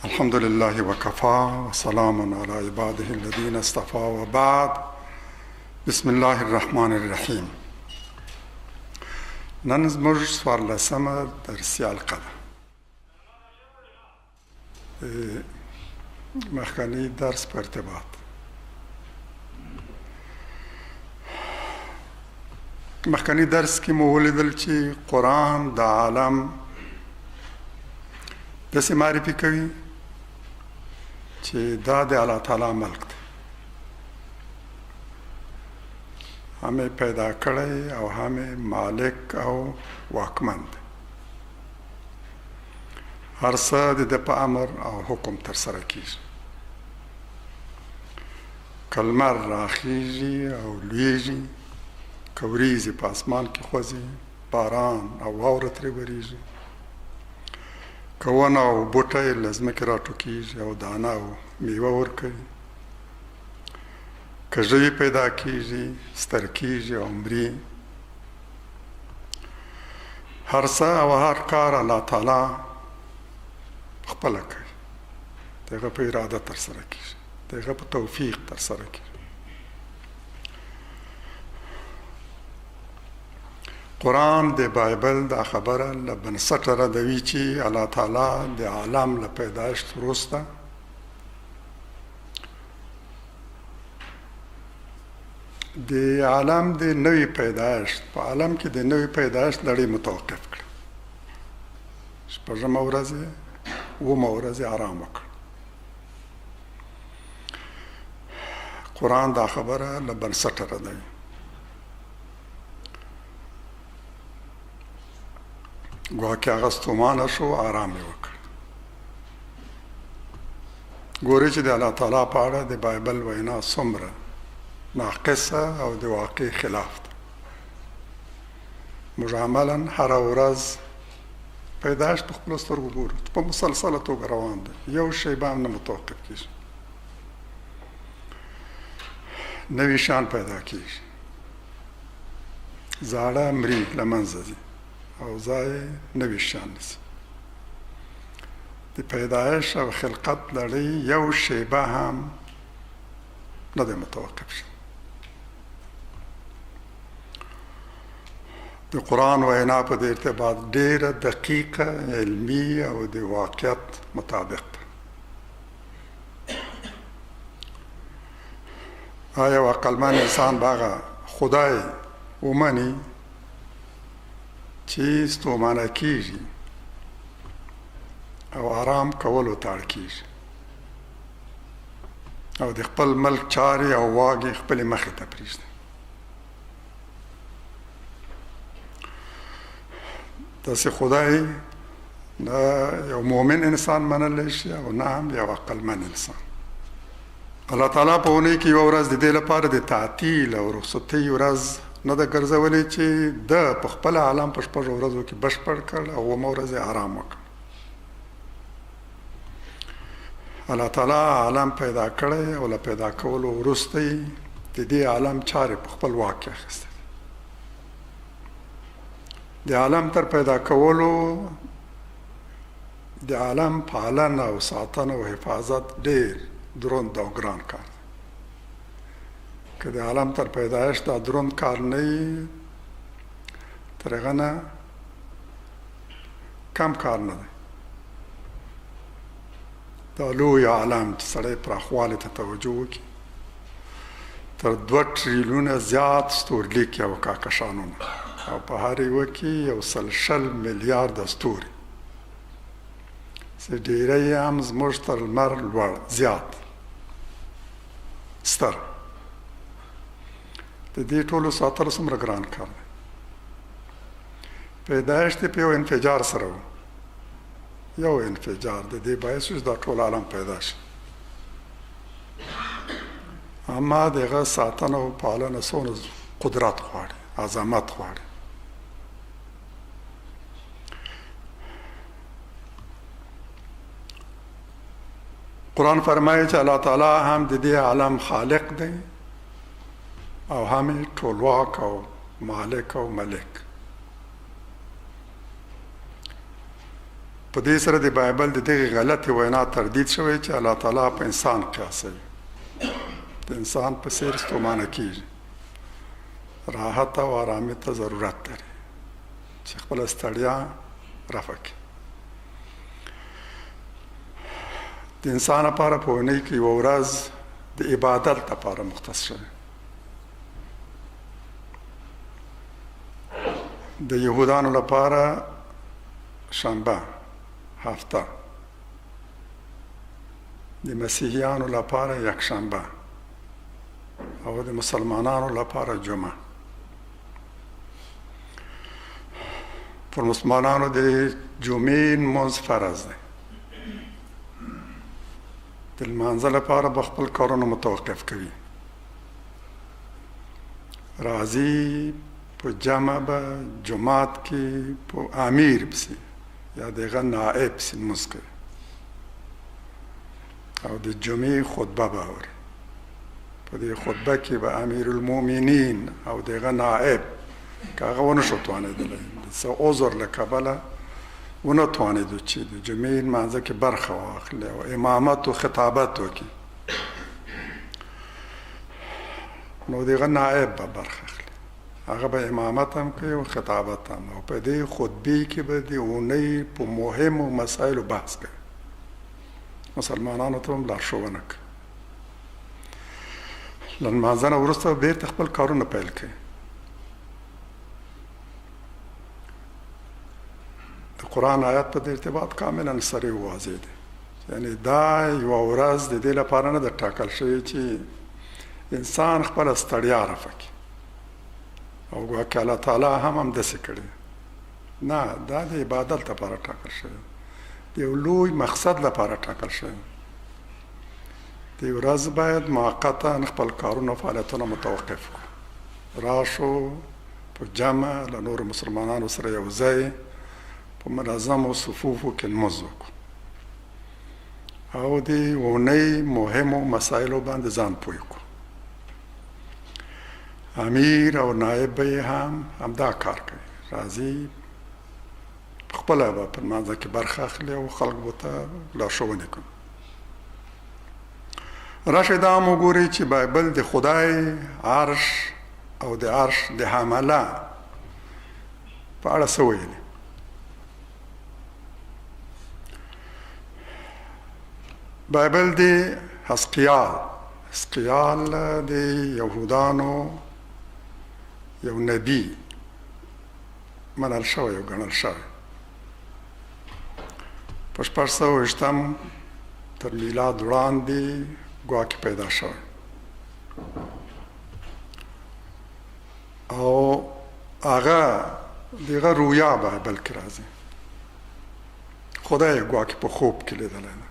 الحمد لله وكفى وسلام على عباده الذين اصطفى وبعد. بسم الله الرحمن الرحیم. نن زموږ څوارلسمه درسي حلقه ده. مخکنی درس په ارتباط مخکنی درس کې مو ولیدل چې قرآن د عالم داسې معرفي کوي چې دا د الله تعالی ملک دی، هم یې پیدا کړی او هم یې مالک او واکمن دی. هر څه د ده په امر او حکم ترسره کیږي. که لمر راخیږي او لویږي، که وریځې په اسمان کې خوځي، باران او واوره ترې وریږي، که ونه او بوټی له ځمکې راټوکیږي او دانه او میوه ورکوي، که ژوي پیدا کیږي، ستر کیږي او مري، هر څه او هر کار الله تعالی خپله کوي، د هغه په اراده ترسره کیږي، د هغه په توفیق ترسره کیږي. قرآن د بایبل دا خبره له بنسټه ردوي چې الله تعالی د عالم له پیدایښت وروسته د عالم د نوي پیدایښت په عالم کې د نوي پیدایښت لړۍ متوقف کړه. شپږمه ورځ یې اوومه ورځ یې آرام وکړ. قرآن دا خبره له بنسټه ردوي. ګواکې هغه ستومانه شو، آرام یې وکړ. ګوري چې د الله تعالی په اړه د بایبل وینا څومره ناقصه او د واقع خلاف ده. موږ عملا هره ورځ پیدایښت په خپلو سترګو ګورو، په مسلسله توګه روان دی، یو شیبه هم نه متوقف کېږي. نوي شیان پیدا کېږي، زاړه مري، له منځه ځي او ځای نوي شیان نیسي. د پیدایش او خلقت لړۍ یو شیبه هم نه دی متوقف شوی. د قرآن وینا په دې ارتباط ډیره دقیقه، علمي او د واقعیت مطابق ده. آیا یو عقلمن انسان به هغه خدای ومني چې ستومانه کیږي او آرام کولو ته اړ کیږي او د خپل ملک چارې او واګې خپلې مخې ته پرېږدي؟ داسې خدای نه یو مؤمن انسان منلی شي او نه هم یو عقلمن انسان. الله تعالی په اونۍ کې یوه ورځ د دې لپاره د تعطیل او رخصتۍ ورځ نه ده ګرځولې چې ده په خپله عالم په شپږو ورځو کې بشپړ کړ او اوومه ورځ یې آرام وکړ. الله تعالی عالم پیدا کړی او له پیدا کولو وروسته یې د دې عالم چارې په خپل واک کې اخیستې دي. د عالم تر پیدا کولو د عالم پالنه او ساتنه او حفاظت ډېر دروند او ګران کار دی. که د عالم تر پیدایښت دا دروند کار نه وي، تر هغه نه کم کار نه دی. دا لوی عالم چې سړی پراخوالي ته توجه وکړي، تر 2 ټریلیونه زیات ستورلیکي او کاکشانونه او په هر یوه کې 120 میلیارده ستوري، چې ډېری یې هم زموږ تر لمر لوړ زیات ستر، د دې ټولو ساتل څومره ګران کار دی. پیدایښت یې په یو انفجار سره و، یو انفجار د دې باعث شو چې دا ټول عالم پیدا شي. اما د هغه ساتنه او پالنه څونه قدرت غواړي، عظمت غواړي. قرآن فرمایي چې الله تعالی هم د دې عالم خالق دی او هم یې ټولواک او مالک او ملک. په دې سره د بایبل د دغې غلطې وینا تردید شوی چې الله تعالی په انسان قیاسوي، د انسان په څیر ستومانه کیږي، راحت او آرامي ته ضرورت لري چې خپله ستړیا رفع کړي. د انسان لپاره په اونۍ کې یوه ورځ د عبادت لپاره مختص شوې. د یهودانو لپاره شنبه هفته، د مسیحیانو لپاره یکشنبه او د مسلمانانو لپاره جمعه. پر مسلمانانو د جمعې لمونځ فرض دی. د لمانځه لپاره به خپل کارونه متوقف کوي، راځي په جمع به جماعت کې په امیر پسې یا د هغه نائب پسې لمونځ کوي او د جمعې خطبه به اوري. په دې خطبه کې به امیر المؤمنین او د هغه نائب، که هغه ونه شو توانېدلی، د څه عذر له کبله ونه توانېدو چې د جمعې لمانځه کې برخه واخلي او امامت او خطابت وکړي، نو د هغه نائب به برخه اخلي، هغه به امامت هم کوي او خطابت هم، او په دې خطبې کې به د اونۍ په مهمو مسایلو بحث کوي، مسلمانانو ته هم لارښوونه کوي. له لمانځه نه وروسته به بېرته خپل کارونه پیل کوي. د قرآن آیت په دې ارتباط کاملا صریح او واضح دی. یعنی دا یوه ورځ د دې لپاره نه ده ټاکل شوې چې انسان خپله ستړیا رفع کړي او ګواکې الله تعالی هم همداسې کړې. نه، دا د عبادت لپاره ټاکل شوې، د یو لوی مقصد لپاره ټاکل شوې. د ورځ باید موقتا خپل کارونه او فعالیتونه متوقف کړو، راشو په جمع له نورو مسلمانانو سره یو ځای په منظمو صفوفو کې لمونځ وکړو او د اونۍ مهمو مسایلو باندې ځان پوه کړو. امیر او نایب به یې هم همدا کار کوي، راځي خپله به په لمانځه کې برخه اخلي او خلک به ته لارښوونې کوي. راشئ دا هم وګورئ چې بایبل د خدای عرش او د عرش د حمله په اړه څه ویلي. بایبل د حزقیال، حزقیال د یهودانو یو نبی منل شوی او ګڼل شوی، په 620 تر میلاد وړاندې ګواکې پیدا شوی او هغه دغه رویا بایبل کې راځي، خدای ګواکې په خوب کې لیدلی ده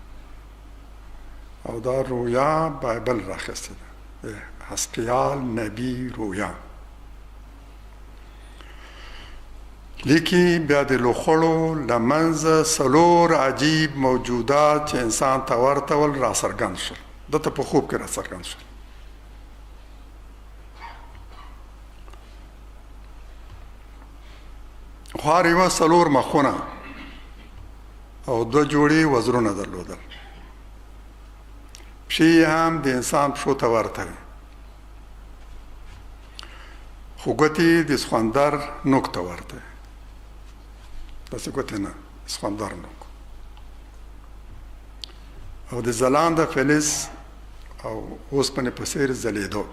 او دا رویا بایبل راخیستې ده، حزقیال نبی رویا لیکي. بیا د لوخړو له منځه څلور عجیب موجودات چې انسان ته ورته ول راڅرګند شول، ده ته په خوب کې راڅرګند شول. خو هر یوه څلور مخونه او دوه جوړې وزرونه درلودل، پښې یې هم د انسان پښو ته ورته وې، خو ګوتې یې د سخوندر نوک ته ورته وې، داسې ګوتې نه، سخوندر نوک، او د ځلانده فلز او اوسپنې په څېر ځلېدو،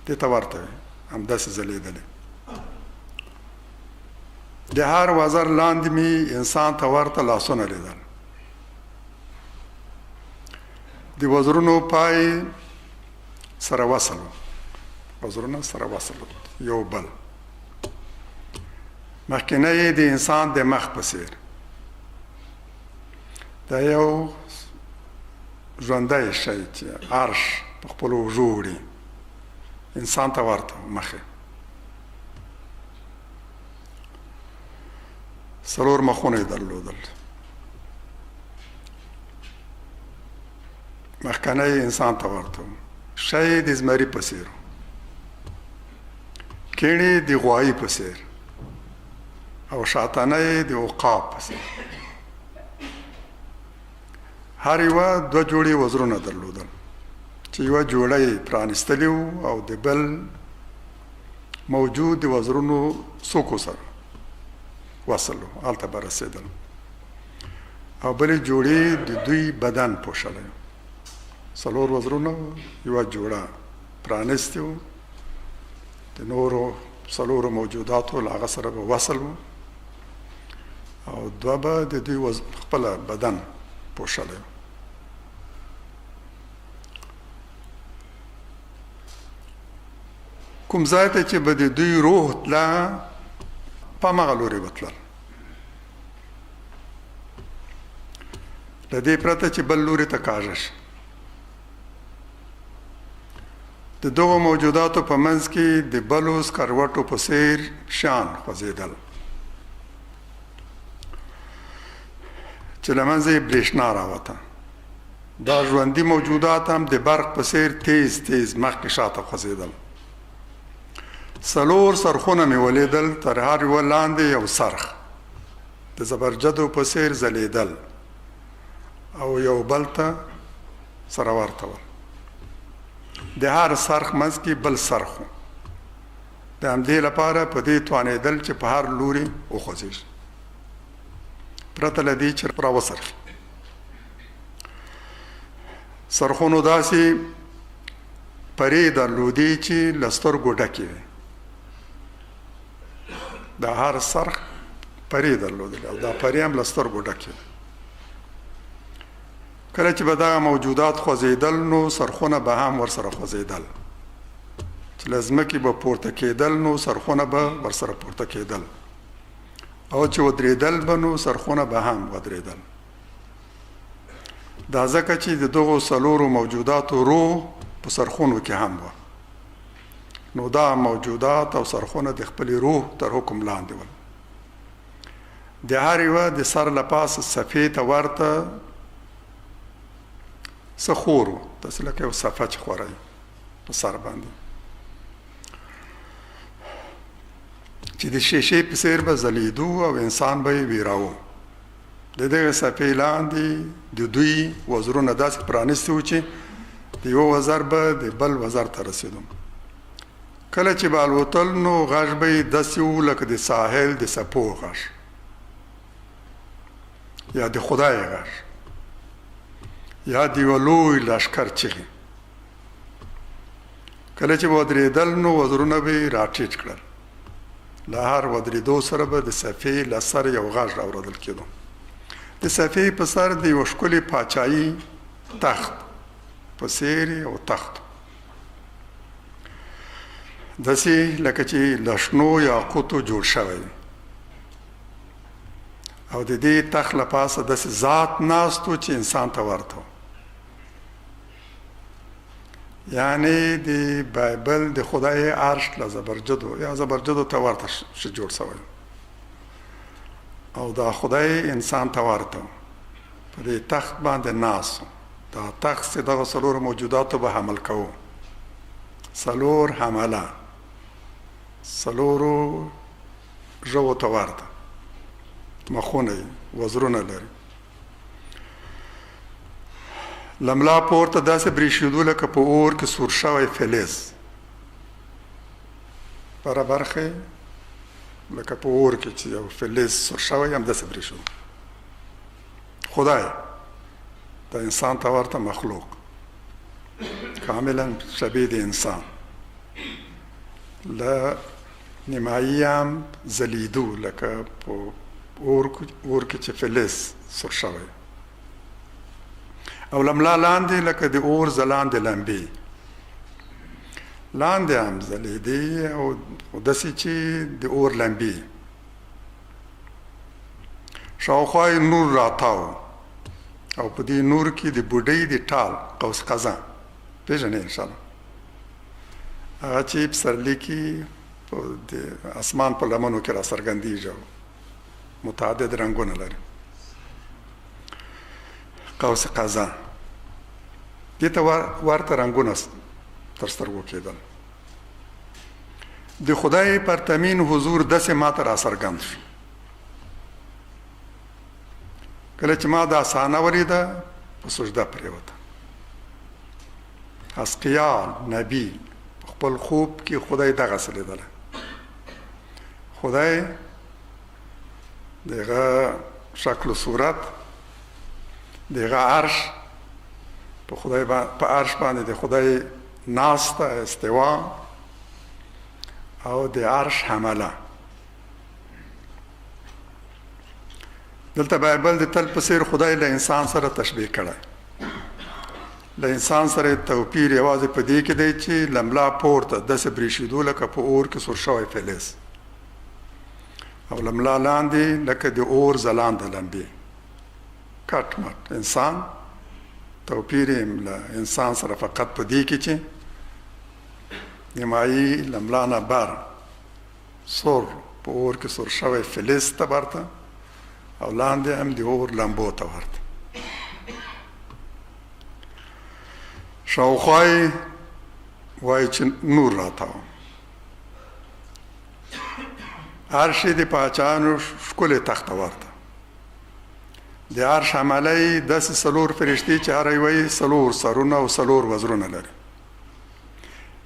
دې ته ورته وې، همداسې ځلېدلې. د هر وزر لاندې مې انسان ته ورته لاسونه لیدل، د وزرونو پای سره وصل، وزرونه سره وصل یو بل، مخکنی د انسان د مخ په څیر، دا یو ژوندی شی چې عرش په خپلو اوږو وړي، انسان ته ورته مخې، څلور مخونه یې درلودل، مخکنی انسان ته ورته، شی د زمري په څیر، کیڼې د غوایي په څیر او شاتنه یې د عقاب په څېر. هر یوه دوه جوړې وزرونه درلودل چې یوه جوړه یې پرانیستلې وو او د بل موجود د وزرونو څوکو سره وصل وو، هلته به رسېدل او بلې جوړې د دوی بدن پوښلی. څلور وزرونه یوه جوړه پرانیستې وو، د نورو څلورو موجوداتو له هغه سره به وصل وو او دوه به د دوی خپله بدن پوښلی وو. کوم ځای ته چې به د دوی روح تله، په هماغه لوري به تلل، له دې پرته چې بل لوري ته کاږه شي. د دغو موجوداتو په منځ کې د بلو سکروټو په څیر شیان خوځېدل چې له منځه یې برېښنا راوته. دا ژوندي موجودات هم د برق په څیر تیز تیز مخکې شاته خوځېدل. څلور څرخونه مې ولیدل، تر هر یوه لاندې یو څرخ د زبرجدو په څیر ځلېدل او یو بل ته سره ورته ول. د هر څرخ منځ کې بل څرخ و. د همدې لپاره په دې توانېدل چې په هر لوري وخوځېږي پرته له دې چې راوڅرخي. څرخونو داسې پرې درلودې چې له سترګو ډکې وې. د هر څرخ پرې درلودلې او دا پرې هم له سترګو ډکې وې. کله چې به دغه موجودات خوځېدل نو څرخونه به هم ورسره خوځېدل، چې له ځمکې به پورته کېدل نو څرخونه به ورسره پورته کېدل، او چې ودرېدل به نو څرخونه به هم ودرېدل. دا ځکه چې د دغو څلورو موجوداتو روح په څرخونو کې هم وه، نو دا موجودات او څرخونه د خپلې روح تر حکم لاندې ول. د هر یوه د سر له پاسه صفې ته ورته څه خور و، داسې لکه یو صفه چې خوره وي په سر باندې، چې د شیشې په څیر به ځلېدو او انسان به یې ویراوه. د دغې صفې لاندې د دوی وزرونه داسې پرانیستي وو چې د یوه وزر به د بل وزر ته رسېدو. کله چې به الوتل نو غږ به یې داسې و لکه د ساحل د څپو غږ یا د خدای غږ یا د یوه لوی لښکر چیغې. کله چې به ودرېدل نو وزرونه به یې راټیټ کړل. له هر ودرېدو سره به د صفې له سر یو غږ اورېدل کېدو. د صفې په سر د یوه ښکلي پاچاهي تخت په څیر یو تخت، داسې لکه چې له شنو یاقوتو جوړ شوی وي، او د دې تخت له پاسه داسې ذات ناست و چې انسان ته ورته و، یعنی د بایبل د خدای عرش له زبرجدو یا زبرجدو ته ورته شي جوړ شوی، او دا خدای انسان ته ورته په دې تخت باندې ناست و. دا تخت چې دغه څلورو موجوداتو به حمل کوو، څلور حمله څلورو ژوو ته ورته مخونه یې وزرونه لري. له ملا پورته داسې برېښېدو لکه په اور کې سور شوی فلز، بره برخه لکه په اور کې چې یو فلز سور شوی هم داسې برېښېدو. خدای د انسان ته ورته مخلوق، کاملا شبیه د انسان، له نیمایي هم ځلېدو لکه په اور کې چې فلز سور شوی، او له ملا لاندې لکه د اور ځلاندې لمبې لاندې هم ځلېدې، او داسې چې د اور لمبې. شاوخوا یې نور راتاو، او په دې نور کې د بوډۍ د ټال قوس قزح پېژنې انشاءالله، هغه چې پسرلي کې د اسمان په لمنو کې راڅرګندېږي او متعدد رنګونه لري. قوس قزح دې ته ورته رنګونه تر سترګو کېدل. د خدای پرتمین حضور داسې ماته راڅرګند شو کله چې ما دا صحنه ولیده، په سجده پرېوتم. حزقیال نبي په خپل خوب کې خدای دغسې لیدلی. خدای د هغه شکل و صورت، د هغه عرش، په خدای په عرش باندې د خدای ناسته، استوا او د عرش حمله. دلته بایبل د تل په څیر خدای له انسان سره تشبیه کړی. له انسان سره توپیر یوازې په دې کې دی چې له ملا پورته داسې برېښېدو لکه په اور کې سور شوی فلز، او له ملا لاندې لکه د اور ځلانده لمبې. کټ مټ انسان، توپیر یې له انسان سره فقط په دې کې چې نیمایي له ملا نه بر سور په اور کې سور شوی فلز ته ورته او لاندې هم د اور لمبو ته ورته. شاوخوا یې وایي چې نور راتاوم. عرش یې د پاچاهانو ښکلې تخته ورته. د عرش عمله یې داسې څلور فرشتې چې هره یوه یې څلور سرونه او څلور وزرونه لري.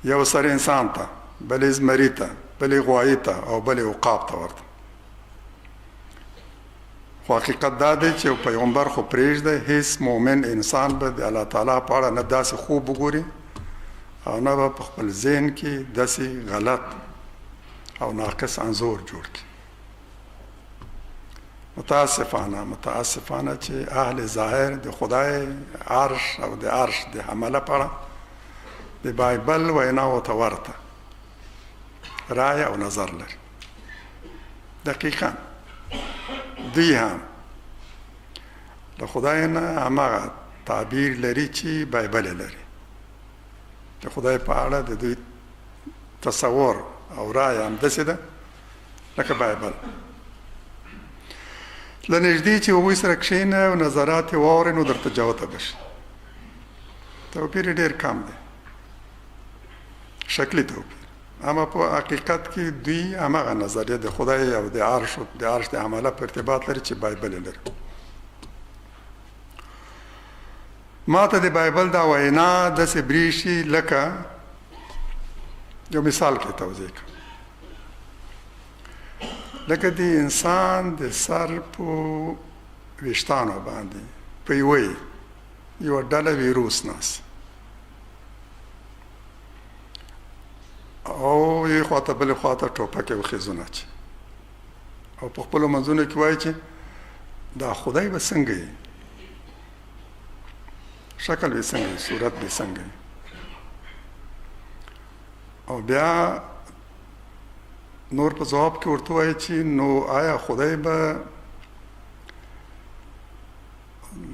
یو سر انسان ته، بل یې زمري ته، بل یې غوایي ته او بل یې عقاب ته ورته. خو حقیقت دا دی چې پیغمبر خو پرېږده، هیڅ مؤمن انسان به د الله تعالی په اړه نه داسې خوب وګوري او نه به په خپل ذهن کې داسې غلط او ناقص انځور جوړ کړي. متاسفانه، متاسفانه چې اهل ظاهر د خدای عرش او د عرش د حمله په اړه د بایبل ویناوو ته ورته رای او نظر لري. دقیقا دوی هم له خدای نه هماغه تعبیر لري چې بایبل لري. د خدای په اړه د دوی تصور او رای همداسې ده لکه بایبل. له نږدې چې هغوی سره کښېنه او نظرات یې واورې نو درته جوته به شي. توپیر یې ډېر کم دی، شکلي توپیر، اما په حقیقت کې دوی هماغه نظریه د خدای او د عرش او د عرش د عمله په ارتباط لري چې بایبل یې لري. ما ته د بایبل دا وینا داسې برېښي لکه یو مثال کې توضیح کړم، لکه د انسان د سر په ویښتانو باندې په یوه یوه ډله ویروس ناست او یوې خواته بلې خواته ټوپکې او خیزونه اچوي او په خپلو منځونو کې وایي چې دا خدای به څنګه وي، شکل به څنګه وي، صورت به څنګه وي. او بیا نور په ځواب کې ورته وایي چې نو آیا خدای به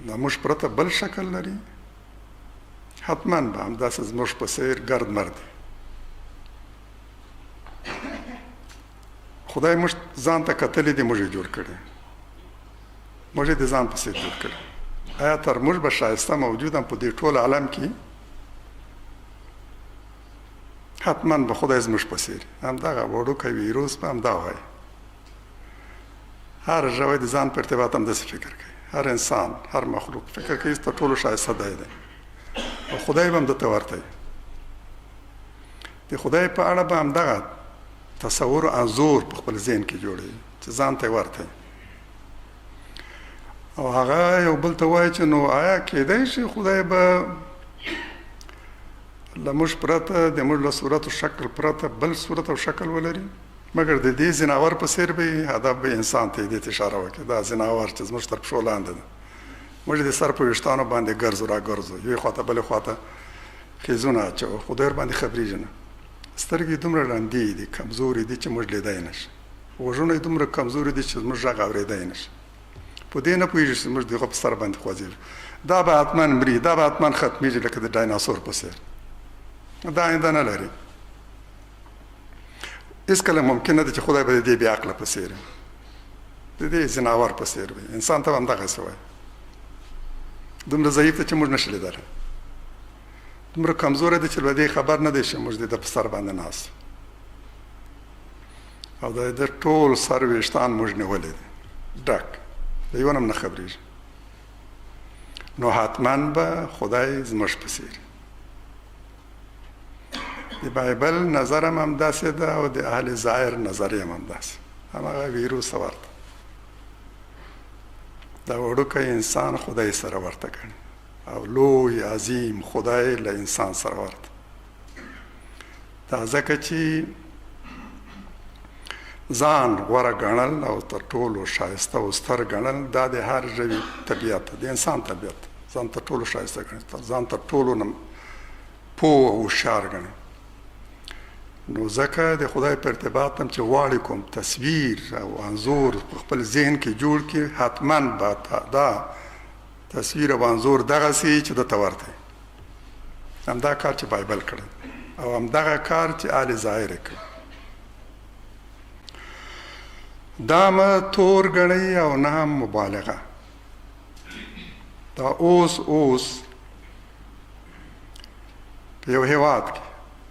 له موږ پرته بل شکل لري؟ حتما به همداسې زموږ په څیر ګرد مرد دی. خدای موږ ځان ته کتلې دي، موږ یې جوړ کړی، موږ یې د ځان په څیر جوړ کړی. آیا تر موږ به ښایسته موجود هم په دې ټول عالم کې؟ حتما به خدای زموږ په څیر همدغه وړوکی ویروس به همدا وایي. هر ژوی د ځان په ارتباط همداسې فکر کوي، هر انسان، هر مخلوق فکر کوي تر ټولو ښایسته دی دی او خدای به هم ده ته ورته وي. د خدای په اړه به همدغه تصور او انځور په خپل ذهن کې جوړوي چې ځان ته ورته وي. او هغه یو بل ته وایي چې نو آیا کېدای شي خدای به له موږ پرته، د موږ له صورت او شکل پرته بل صورت او شکل ولري؟ مګر د دې ځناور په څیر به وي، هدف به انسان ته دې ته اشاره وکړي، دا ځناور چې زموږ تر پښو لاندې ده، موږ د سر په ویښتانو باندې ګرځو را ګرځو، یوې خواته بلې خواته خیزونه اچوو، خدای ورباندې خبرېږي نه. سترګې دومره ړندې دي، کمزورې دي چې موږ لیدای نه شي، غوږونه یې دومره کمزوري دي چې زموږ غږ اورېدای نه شي، په دې نه پوهېږي چې موږ د هغه په سر باندې خوځېږو. دا به حتما مري، دا به حتما ختمېږي لکه د ډایناسور په څیر، دا آینده نه لري. هېڅکله ممکن نه ده چې خدای به د دې بې عقله په څیر وي، د دې ځناور په څیر وي. انسان ته به همدغسې وایي، دومره ضعیف دی چې موږ نه شي لیدلی، دومره کمزوری دی چې له دې خبر نه دی چې موږ د ده په سر باندې ناست او د ده ټول سر ویښتان موږ نیولي دي، ډک د یو نه هم نه خبرېږي. نو حتما به خدای زموږ په څیر. د بایبل نظر هم همداسې ده او د اهل ظاهر نظر هم همداسې، هماغه ویروس ته ورته. دا وړوکی انسان خدای سره ورته ګڼي او لوی عظیم خدای له انسان سره ورته. دا ځکه چې ځان غوره ګڼل او تر ټولو ښایسته او ستر ګڼل دا د هر ژوي طبیعت، د انسان طبیعت، ځان تر ټولو ښایسته ګڼي، ځان تر ټولو نه پوه او هوښیار ګڼي. نو ځکه د خدای په ارتباط هم چې غواړي کوم تصویر او انځور په خپل ذهن کې جوړ کړي، حتما به دا تصویر او انځور دغسې چې ده ته ورته. همدا کار چې بایبل کړی او همدغه کار چې آل ظاهر کړی. دا مه تور ګڼئ او نه هم مبالغه. دا اوس اوس په یو هیواد کې،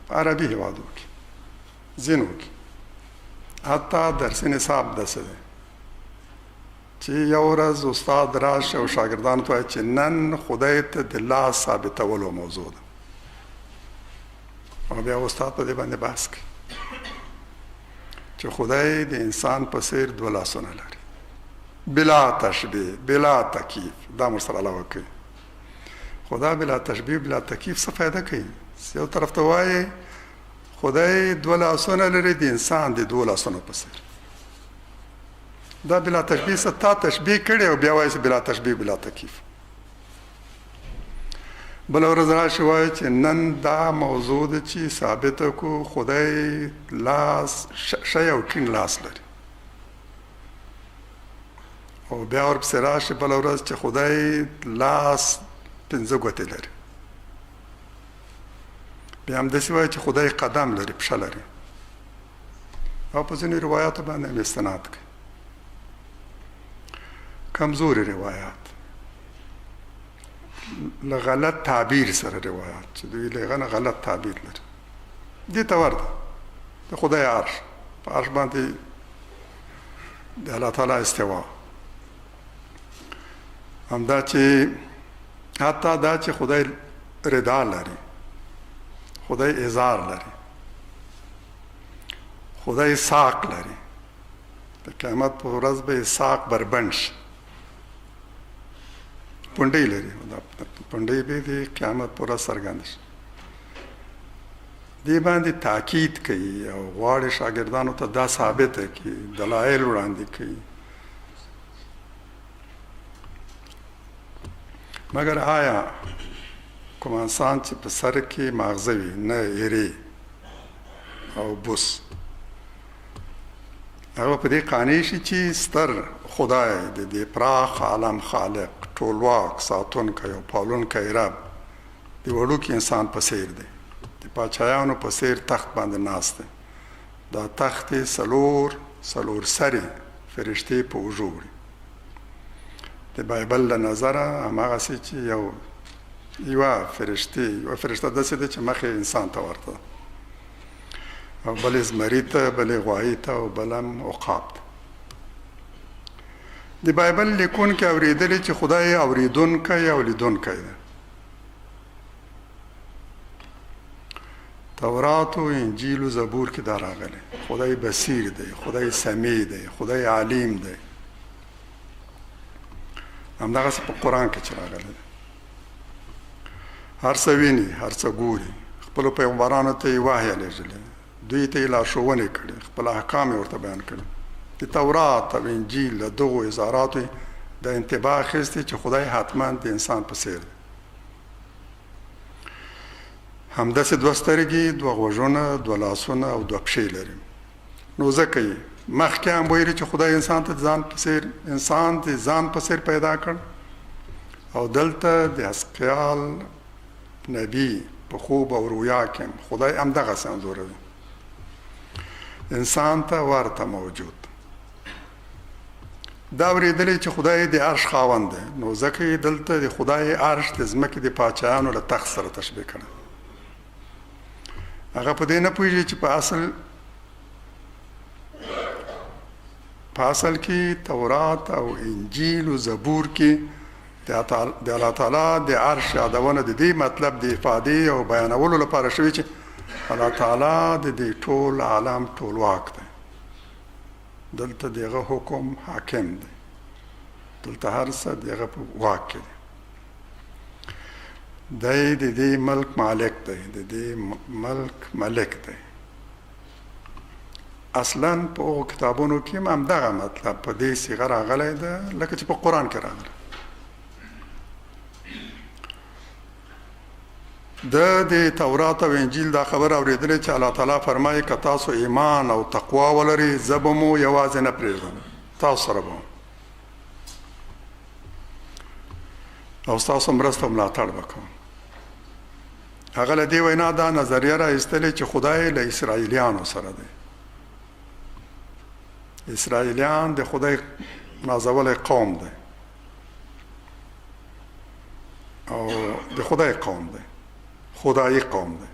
په عربي هیوادو کې، ځینو کې حتی درسي نصاب داسې دی چې یو ورځ استاد راشي او شاګردانو ته وایي چې نن خدای ته د لاس ثابتولو موضوع ده، او بیا استاد په دې باندې بحث کوي چې خدای د انسان په څیر دوه لاسونه لري، بلا تشبیه بلا تکیف، دا مو سره علاوه کوي. خدا بلا تشبیه بلا تکیف څه فایده کوي؟ یو طرف ته وایي خدای دوه لاسونه لري د انسان د دوه لاسونو په څیر، دا بلا تشبیه څه تا تشبیه کړې او بیا وایي چې بلا تشبیه بلا تکیف. بل ورځ راشي وایي چې نن دا موضوع ده چې ثابته کو خدای لاس ښی او کیڼ لاس لري، او بیا ورپسې راشي بله ورځ چې خدای لاس پنځه ګوتې لري، بیا همداسې وایي چې خدای قدم لري، پښه لري، او په ځینو روایاتو باندې هم استناد کوي. کمزوري روایات، له غلط تعبیر سره روایات چې دوی له هغه نه غلط تعبیر لري، دې ته ورته د خدای عرش، په عرش باندې د الله تعالی استوا، همدا چې حتی دا چې خدای رضا لري، خدای ازار لري، خدای ساق لري، د قیامت په ورځ به یې ساق بربنډ شي، پونډۍ لري، دا پونډۍ به د قیامت په ورځ څرګند شي. دې باندې تاکید کوي او غواړي شاګردانو ته دا ثابته کړي، دلایل وړاندې کوي. مګر آیا کوم انسان چې په سر کې ماغزه وي، نه ایرې او بوس، هغه په دې قانع شي چې ستر خدای د دې پراخ عالم خالق، ټولواک، ساتونکی او پالونکی رب د وړوکي انسان په څیر دی، د پاچایانو په څیر تخت باندې ناست دی، دا تخت یې څلور څلور سرې فرشتې په اوږو وړي. د بایبل له نظره هماغسې چې یو یوه فرشتې، یوه فرشته داسې ده چې مخ یې انسان ته ورته ده، او بلې زمري ته، بلې غوایي ته، او بل هم عقاب ته. د بایبل لیکونکي اورېدلي چې خدای اورېدونکی او لیدونکی دی. تورات او انجیل او زبور کې دا راغلی، خدای بصیر دی، خدای سمیع دی، خدای علیم دی. همدغسې په قرآن کې چې راغلی دی، هر څه ویني، هر څه ګوري، خپلو پیغمبرانو ته یې وحی لېږلې، دوی ته یې لارښوونې کړې، خپل احکام یې ورته بیان کړي. د تورات او انجیل له دغو اظهاراتو یې د انتباه اخیستې چې خدای حتما د انسان په څیر دی. همداسې دوه سترګې، دوه غوږونه، دوه لاسونه او دوه پښې لري. نو ځکه یې مخکې هم ویلي چې خدای انسان ته ځان په څیر، انسان د ځان په څیر پیدا کړ، او دلته د حزقیال نبی په خوب او رویا کې هم خدای همدغسې انځوروي، انسان ته ورته موجود. دا اورېدلی چې خدای د عرش خاوند دی، نو ځکه یې دلته د خدای عرش د ځمکې د پاچایانو له تخت سره تشبیه کړی. هغه په دې نه پوهېږي چې په اصل کې تورات او انجیل او زبور کې د الله تعالی د عرش یادونه د دې مطلب د افادې او بیانولو لپاره شوې چې الله تعالی د دې ټول عالم ټولواک دی، دلته د هغه حکم حاکم دی، دلته هر څه د هغه په واک کې دی. دی د دې ملک مالک دی، د دې ملک ملک دی. اصلا په هغو کتابونو کې هم همدغه مطلب په دې صیغه راغلی ده لکه چې په قرآن کې راغلی. د د تورات او انجیل دا خبره اورېدلې چې الله تعالی فرمایي که تاسو ایمان او تقوا ولرئ زه به مو یوازې نه پرېږدم، تاسو سره به او ستاسو مرسته او ملاتړ به کوم. هغه له دې وینا دا نظریه را ایستلې چې خدای له اسرائیلیانو سره دی، اسرائیلیان د خدای نازولی قوم دی او د خدای قوم دی، خدایي قوم دی.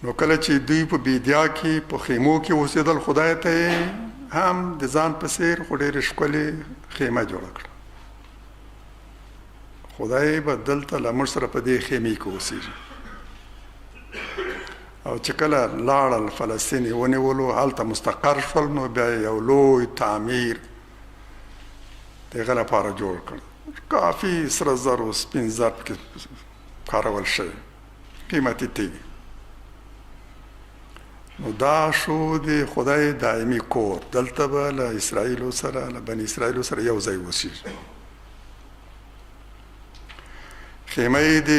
نو کله چې دوی په بیدیا کې په خیمو کې اوسېدل، خدای ته یې هم د ځان په څېر خو ډېرې ښکلې خیمه جوړه کړه. خدای به دلته له موږ سره په دې خیمې کې اوسېږي. او چې کله لاړل فلسطین یې ونیولو، هلته مستقر شول، نو بیا یې یو لوی تعمیر د هغه لپاره جوړ کړ. کافي سره زر او سپین زر پکې کارول شوی، قیمتي تیږې. نو دا شو د خدای دایمي کور، دلته به له اسرائیلو سره، له بني اسرائیلو سره یو ځای اوسېږي. خیمه یې د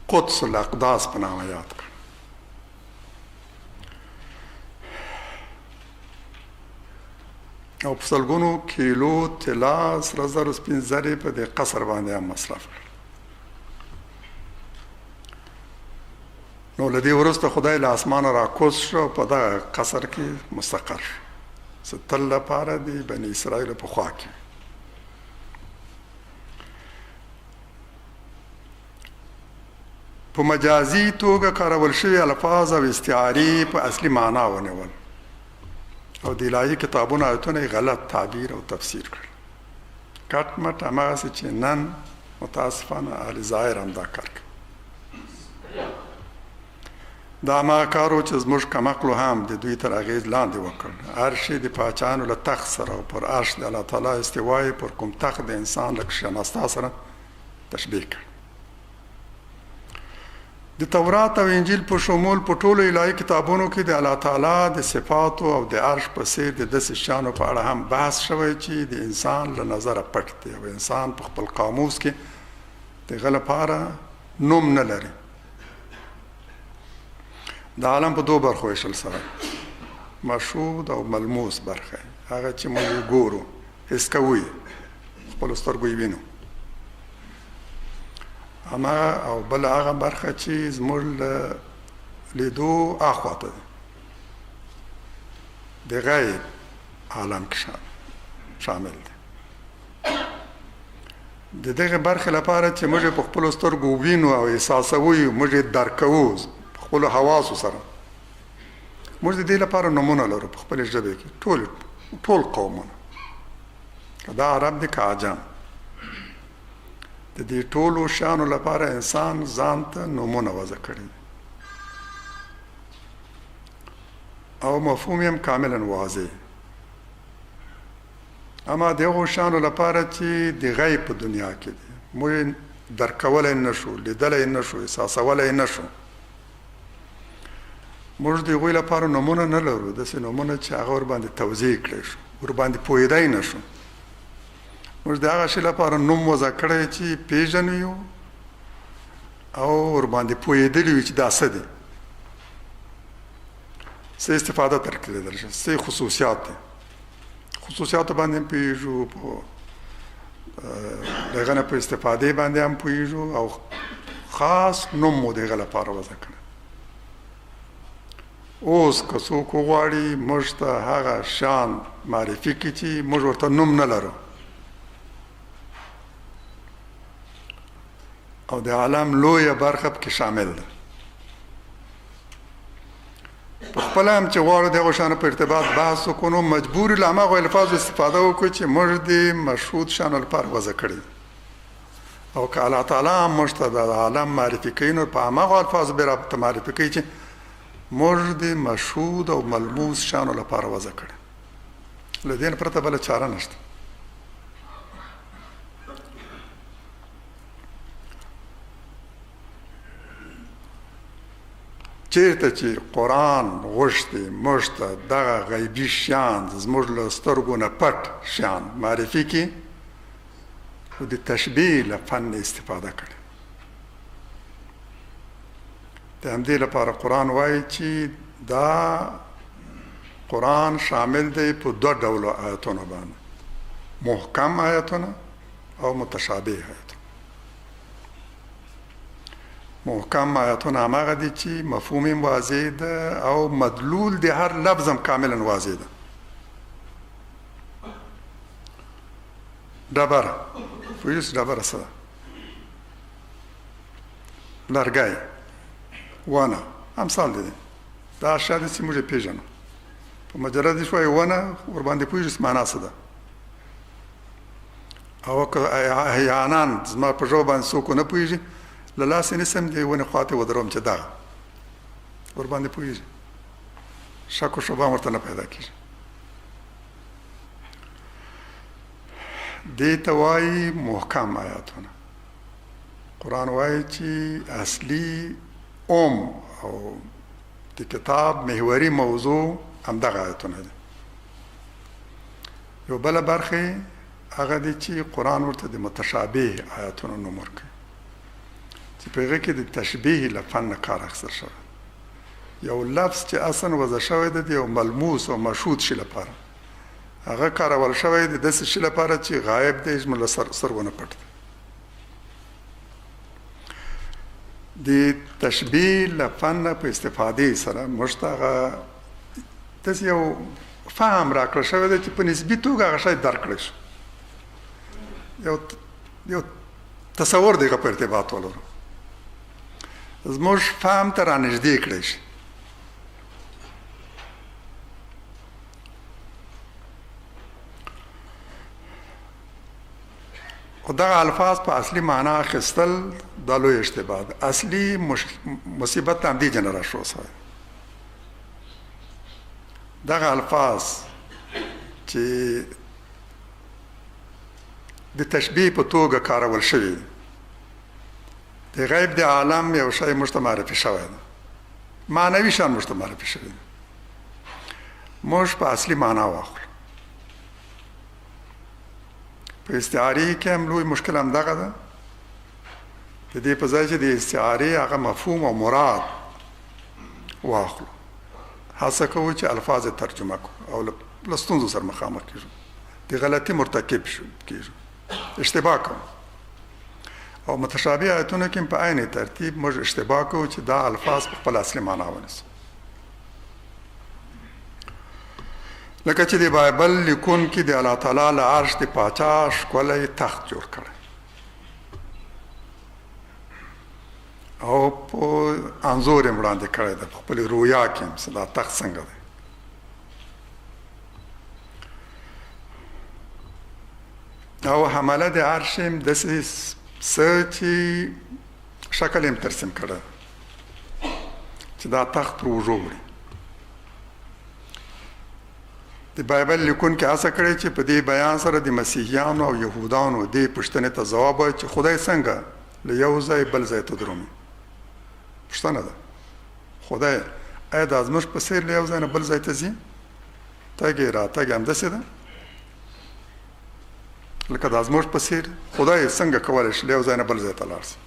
قدس الاقداس په نامه یاد کړ. او په سلګونو کیلو طلا، سره زر او سپین زر یې په دې قصر باندې هم مصرف کړ. نو له دې وروسته خدای له اسمانه راکوز شو او په دغه قصر کې مستقر شو، چې تل لپاره د بني اسرائیلو په خوا کې. په مجازي توګه کارول شوي الفاظ او استعارې په اصلي معنا ونیول او د الهي کتابونو آیتونه یې غلط تعبیر او تفسیر کړل. کټ مټ هماغسې چې نن متاسفانه اهل ظاهر هم دا کار کوي. دا هماغه کار و چې زموږ کمعقلو هم د دوی تر اغېز لاندې وکړ. عرش یې د پاچاهانو له تخت سره او پر عرش د الله تعالی استوا یې پر کوم تخت د انسان له کښېناستا سره تشبیه کړ. د تورات او انجیل په شمول په ټولو الهي کتابونو کې د الله تعالی د صفاتو او د عرش په څېر د داسې شیانو په اړه هم بحث شوی چې د انسان له نظره پټ دی او انسان په خپل قاموس کې د هغه لپاره نوم نه لري. د عالم په دوو برخو ویشل سوی، مشهود او ملموس برخه، هغه چې موږ یې ګورو، حس کوو یې، خپلو سترګو یې وینو، هماغه او بله هغه برخه چې زموږ له لیدو اخوا ته ده، د غیب عالم کې شامل دی. د دغه برخې لپاره چې موږ په خپلو سترګو وینو او احساسوو یې، موږ یې درک کوو په خپلو حواسو سره، موږ د دې لپاره نومونه لرو په خپلې ژبې کې. ټول قومونه، که دا عرب دي که عجم، د دې ټولو شیانو لپاره انسان ځان ته نومونه وضع کړي دي او مفهوم یې هم کاملا واضح. اما د هغو شیانو لپاره چې د غیب په دنیا کې دي، موږ یې درک کولی نه شو، لیدلی نه شو، احساسولی نه شو، موږ د هغوی لپاره نومونه نه لرو، داسې نومونه چې هغه ورباندې توضیح کړی شو، ورباندې پوهېدی نه شو. موږ د هغه شي لپاره نوم وضع کړی چې پېژنو یو او ورباندې پوهېدلي یو چې دا څه دی، څه استفاده ترې کېدلی شي، څه خصوصیات دي. خصوصیاتو باندې هم پوهېږو، په دغه نه په استفادې باندې هم پوهېږو او خاص نوم مو د هغه لپاره وضع کړی. اوس که څوک وغواړي موږ ته هغه شیان معرفي کړي چې موږ ورته نوم نه لرو او د عالم لویه برخه پکې شامل ده، په خپله هم چې غواړو د هغو شیانو په ارتباط بحث وکړو، نو مجبور یو له هماغو الفاظو استفاده وکړو چې موږ د مشهود شیانو لپاره وضع کړي. او که الله تعالی هم موږ ته د عالم معرفي کوي، نو په هماغو الفاظو به راته معرفي کوي چې موږ د مشهود او ملموس شیانو لپاره وضع کړي. له دې نه پرته بله چاره نشته. چیرته چې قرآن غوښتي موږ ته دغه غیبي شیان، زموږ له سترګو نه پټ شیان معرفي کړي، خو د تشبیه له فن استفاده کړي. د همدې لپاره قرآن وایي چې دا قرآن شامل دی په دوه ډولو آیتونو باندې، محکم آیتونه او متشابه آیتونه. محکم آیتونه هماغه دي چې مفهوم یې واضح ده او مدلول د هر لفظ هم کاملا واضح ده. ډبره، پوهېږئ ډبره څه ده؟ لرګی، ونه، امثال دي. دا اشیاء دي چې موږ یې پېژنو. په مجرد چې وایي ونه، ورباندې پوهېږو چې معنا څه ده. او که احیانا زما په ژبه باندې څوک ونه پوهېږي، له لاسه یې نیسم، د ونې خوا ته یې ودروم چې دغه ورباندې پوهېږي، شک و شبهه هم ورته نه پیدا کېږي. دې ته وایي محکم آیاتونه. قرآن وایي چې اصلي اوم او د کتاب محوري موضوع همدغه آیتونه دي. یو بله برخه هغه دی چې قرآن ورته د متشابه آیاتونو نوم ورکوي، چې په هغه کې د تشبیه له فن نه کار اخیستل شوی. یو لفظ چې اصلا وضع شوی دی د یو ملموس او مشهود شي لپاره، هغه کارول شوی دی داسې شي لپاره چې غایب دی، زموږ له سترګو نه پټ دی. د تشبیه له فن نه په استفادې سره موږ ته هغه داسې یو فهم راکړل شوی دی چې په نسبي توګه هغه شی درک کړی شو، یو تصور د هغه په ارتباط ولرو، زموږ فهم ته رانږدې کړی شي. خو دغه الفاظ په اصلي معنا اخیستل دا لوی اشتباه ده. اصلي مصیبت ته همدې جنه راشروع سوی. دغه الفاظ چې د تشبیه په توګه کارول شوي دي، د غیب د عالم یو شی موږ ته معرفي شوی دی، معنوي شیان موږ ته معرفي شوي دي، موږ په اصلي معنا واخلو. په استعارې کې هم لوی مشکل هم دغه ده. د دې په ځای چې د استعارې هغه مفهوم او مراد واخلو، هڅه کوو چې الفاظ ترجمه کړو او له ستونزو سره مخامخ کېږو، د غلطي مرتکب شو کېږو، اشتباه کوو. او متشابه آیتونو کې په عین ترتیب موږ اشتباه کوو چې دا الفاظ په خپل اصلي معنا ونیسو. لکه چې د بایبل لیکونکي د الله تعالی له عرش د پاچا ښکلی تخت جوړ کړی او په انځور یې وړاندې کړی دی، په خپلې رویا کې هم دا تخت څنګه دی. او حمله د عرش یې هم داسې څه چې شکل یې هم ترسیم کړی چې دا تخت پر اوږو وړي. د بایبل لیکونکي هڅه کړې چې په دې بیان سره د مسیحیانو او یهودانو دې پوښتنې ته ځواب وایي چې خدای څنګه له یو ځای بل ځای ته درومي. پوښتنه ده، خدای آیا دا زموږ په څېر له یو ځای نه بل ځای ته ځي؟ تګ یې راتګ همداسې ده لکه دا زموږ په څېر؟ خدای څنګه کولی شي له یو ځای نه بل ځای ته لاړ شي؟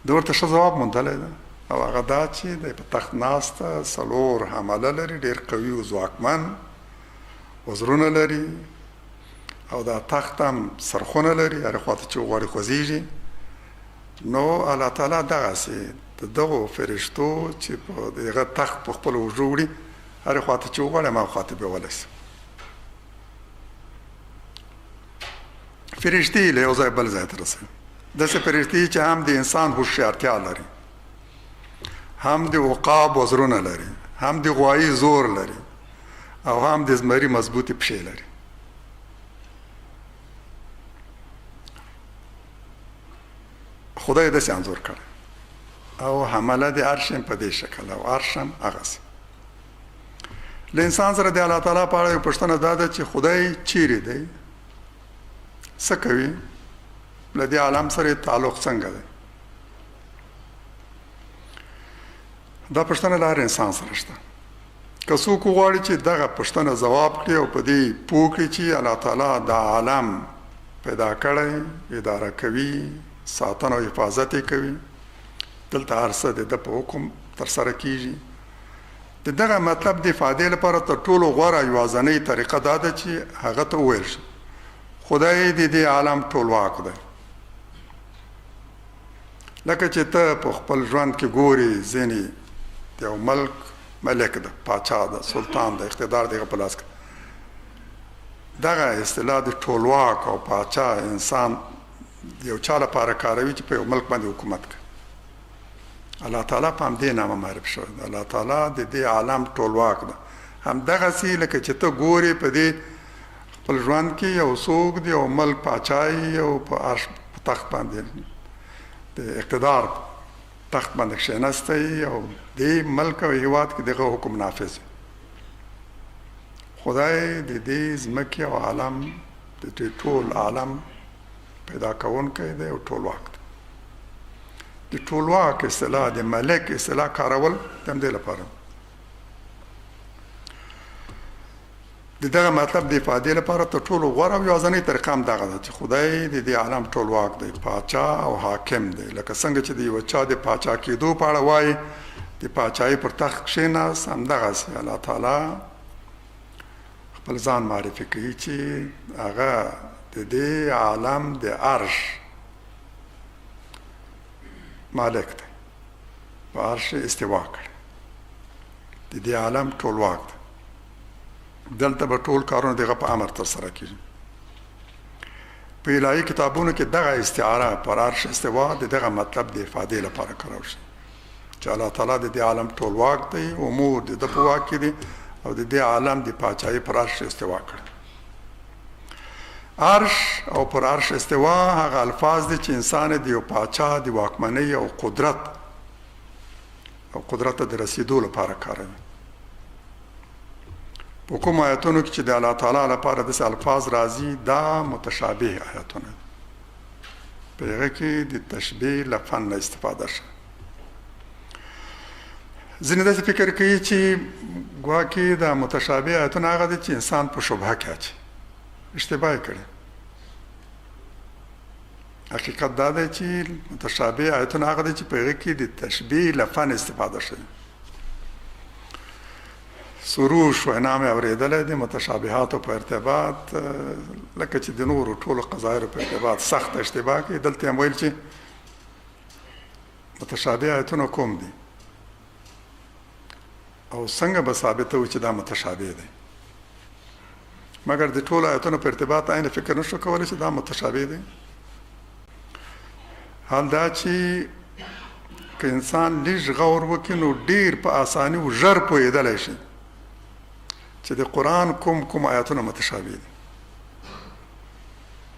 ده ورته ښه ځواب موندلی ده، او هغه دا چې دی په تخت ناسته څلور حمله لري، ډېر قوي او ځواکمن وزرونه لري، او دا تخت هم څرخونه لري، هرې خواته چې وغواړي خوځېږي. نو الله تعالی دغسې د دغو فرشتو چې په دغه تخت په خپلو اوږو وړي، هرې خواته چې وغواړي هماغه خواته بیولی شي. فرشتې له یو ځای بل ځای ته رسوي، داسې فرشتې چې هم د انسان هوښیارتیا لري، هم د عقاب وزرونه لري، هم د غوایي زور لري او هم د زمري مضبوطې پښې لري. خدای داسې انځور کړی او حمله د عرش هم په دې شکل او عرش هم هغسې. له انسان سره د الله تعالی په اړه یو پوښتنه دا ده چې خدای چیرې دی، څه کوي، له دې عالم سره تعلق څنګه دی؟ دا پوښتنه له هر انسان سره شته. که څوک وغواړي چې دغه پوښتنه ځواب کړي او په دې پوه کړي چې الله تعالی دا عالم پیدا کړی، اداره کوي، ساتنه او حفاظت یې کوي، دلته هر څه د ده په حکم ترسره کیږي، د دغه مطلب د افادې لپاره تر ټولو غوره یوازنۍ طریقه دا ده چې هغه ته وویل شي خدای د دې عالم ټولواک دی. لکه چې ته په خپل ژوند کې ګوري، ځینې د یو ملک ملک ده، پاچا ده، سلطان ده، اقتدار دغه په لاس کې. دغه اصطلاح د ټولواک او پاچا انسان یو چا لپاره کاروي چې په یو ملک باندې حکومت کوي. الله تعالی په همدې نامه معرف شوی دی. الله تعالی د دې عالم ټولواک ده. همدغسې لکه چې ته ګورې په دې خپل ژوند کې یو څوک دی یو ملک پاچا او په عرش په تخت باندې د اقتدار تخت باندې کښېنستی او دې ملک او هیواد کې دغه حکم نافذ. خدای د دې ځمکې او عالم د دې ټول عالم پیدا کوونکی دی او ټولواک دی. د ټولواک اصطلاح، د ملک اصطلاح کارول د همدې لپاره. د دغه مطلب د افادې لپاره تر ټولو غوره او یوازنۍ طریقه هم دغه ده چې خدای د دې عالم ټولواک دی، پاچا او حاکم دی. لکه څنګه چې د یوه چا د پاچا کېدو په اړه وایي د پاچایۍ پر تخت کښېناست، همدغسې الله تعالی خپل ځان معرفي کوي چې هغه د دې عالم د عرش مالک دی، په عرش استوا کړی، د دې عالم ټولواک دی. دلته به ټول کارونه دغه په امر ترسره کیږي. په الهي کتابونو کې دغه استعاره پر عرش استوا د دغه مطلب د افادې لپاره کارول شي چې الله تعالی د دې عالم ټولواک دی، امور د ده په واک کې دي او د دې عالم د پاچاهۍ پر عرش استوا کړی. عرش او پر عرش استوا هغه الفاظ دي چې انسان د یو پاچا د واکمنۍ او قدرت ته د رسیدو لپاره کاروي. په کوم آیتونو کې چې د الله تعالی لپاره داسې الفاظ راځي دا متشابه آیتونه دي، په هغه کې د تشبیه له فن نه استفاده شوه. ځینې داسې فکر کوي چې ګواکې دا متشابه آیتونه هغه دي چې انسان په شبهه کې اچي، اشتباه یې کړې. حقیقت دا دی چې متشابه آیتونه هغه دي چې په هغه کې د تشبیه له فن استفاده شوې. سروش وینا مې اورېدلی دی متشابهاتو په ارتباط، لکه چې د نورو ټولو قضایرو په ارتباط سخت اشتباه کوي. دلته هم ویل چې متشابه آیتونه کوم دي او څنګه به ثابته و چې دا متشابه دی، مګر د ټولو آیتونو په ارتباط عین فکر نشو کولی چې دا متشابه دی. حال دا چې که انسان لږ غور وکړي نو ډیر په اساني او ژر پوهېدلی شي چې د قرآن کوم کوم آیتونه متشابه دي.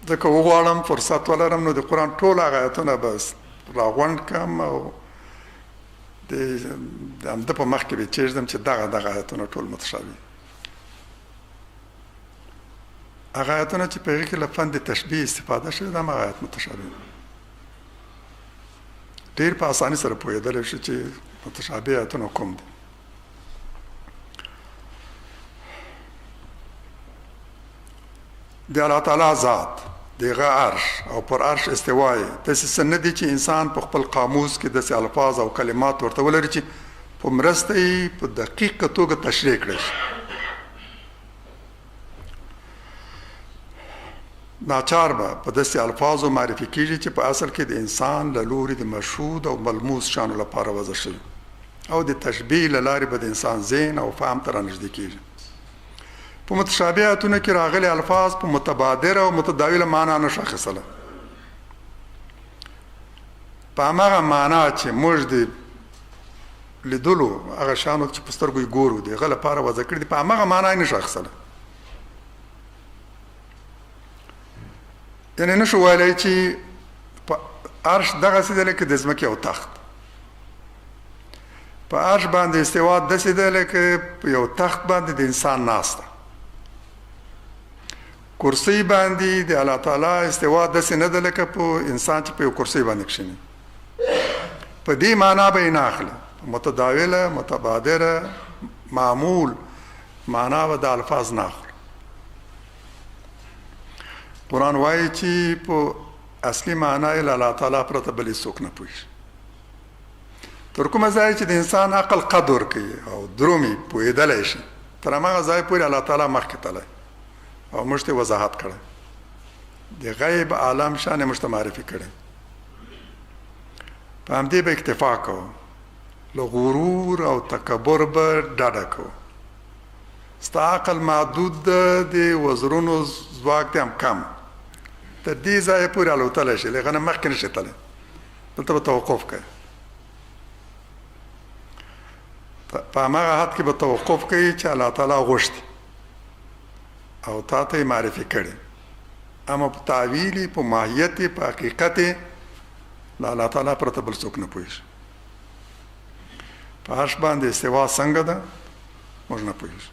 ځکه وغواړم فرصت ولرم نو د قرآن ټول هغه آیتونه به راغونډ کړم او د همده په مخ کې به چېږدم چې دغه دغه آیتونه ټول متشابه دي. هغه آیتونه چې په هغې کې له فن د تشبیه استفاده شوې ده، هماغه آیت متشابه دی. ډېر په اساني سره پوهېدلی شو چې متشابه آیتونه کوم دي. د الله تعالی ذات، د هغه عرش او پر عرش استوا یې داسې څه نه دي چې انسان په خپل قاموس کې داسې الفاظ او کلمات ورته ولري چې په مرسته یې په دقیقه توګه تشریح کړی شي. ناچار به په داسې الفاظو معرفي کیږي چې په اصل کې د انسان له لوري د مشهود او ملموس شانو لپاره وضع شوي او د تشبیه له لارې به د انسان ذهن او فهم ته رانږدې کیږي. په متشابه آیتونو کې راغلي الفاظ په متبادره او متداوله معنا نه شو اخیستلی. په هماغه معنا چې موږ د لیدلو هغه شانو چې په سترګو یې ګورو د هغه لپاره وضع کړي دي، په هماغه معنا یې نشو اخیستلی. یعنې نشو ویلی چې په عرش دغسې دی لکه د ځمکې او تخت. په عرش باندې استوا داسې ده لکه په یو تخت باندې د انسان ناسته. کرسۍ باندې د الله تعالی استوا داسې نه ده لکه په انسان چې په یو کرسۍ باندې کښېني. په دې معنا به یې نه اخلي. متداوله، متبادره، معمول معنا به د الفاظ نه اخلو. قرآن وایي چې په اصلي معنا یې له الله تعالی پرته بل هیڅوک نه پوهېږي. تر کومه ځایه چې د انسان عقل قد ورکوي او درومي پوهېدلی شي، تر هماغه ځای پورې الله تعالی مخکې تللی او موږ ته وضاحت کړی، د غیب عالم شان یې موږ ته معرفي کړی. په همدې به اکتفا کوو، له غرور او تکبر به ډډه کوو. ستا عقل محدود ده، د وزرونو ځواک دې هم کم، تر دې ځایه پورې الوتلی شي، له هغه نه مخکې نه شي تللی، دلته به توقف کوي. په هماغه حد کې به توقف کوي چې الله تعالی غوښتي او تا ته یې معرفي کړي، اما په تاویل، په ماهیت، په حقیقت له الله تعالی پرته بل څوک نه پوهېږي. په عرش باندې استوا څنګه ده موږ نه پوهېږو.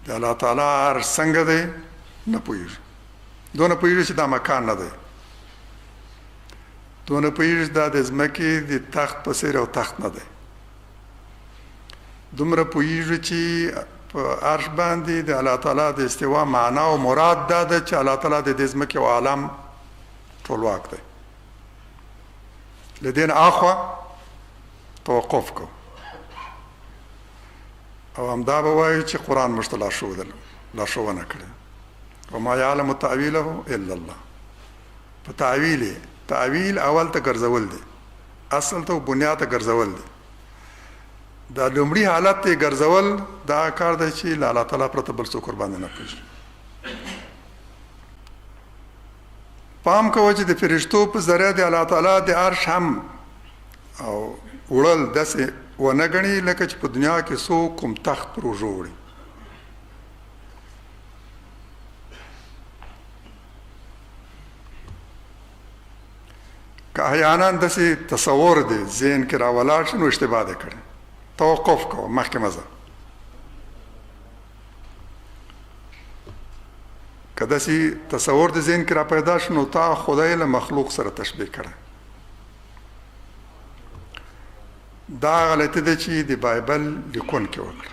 د الله تعالی عرش څنګه دی نه پوهېږو. دونه پوهېږو چې دا مکان نه دی، دونه پوهېږو چې دا د ځمکې د تخت په څېر یو تخت نه دی، دومره پوهېږو چې په عرش باندې د الله تعالی د استوا معنا او مراد دا ده چې الله تعالی د دې ځمکې او عالم ټولواک دی. له دې نه اخوا توقف کو او همدا به وایو چې قرآن موږ ته لارښوونه کړې، وما يعلم تأویله الا الله. په تأویل، تأویل اول ته ګرځول دي، اصل ته بنیاد ته ګرځول دي. دا لومړي حالت ته ګرځول دا کار دی چې له الله تعالی پرته بل څوک ورباندې نه پوهېږي. پام کوه چې د فرشتو په ذریعه د الله تعالی د عرش هم او وړل داسې ونه ګڼي لکه چې په دنیا کې څوک کوم تخت پر اوږو وړي. که احیانا داسې تصور دی ذهن کې راولاړ شي نو اشتباه دی کړې، توقف کوه، مخکې مه ځه. که داسې تصور د ذهن کې را پیدا شي نو تا خدای له مخلوق سره تشبیه کړی. دا غلطي ده چې د بایبل لیکونکي وکړه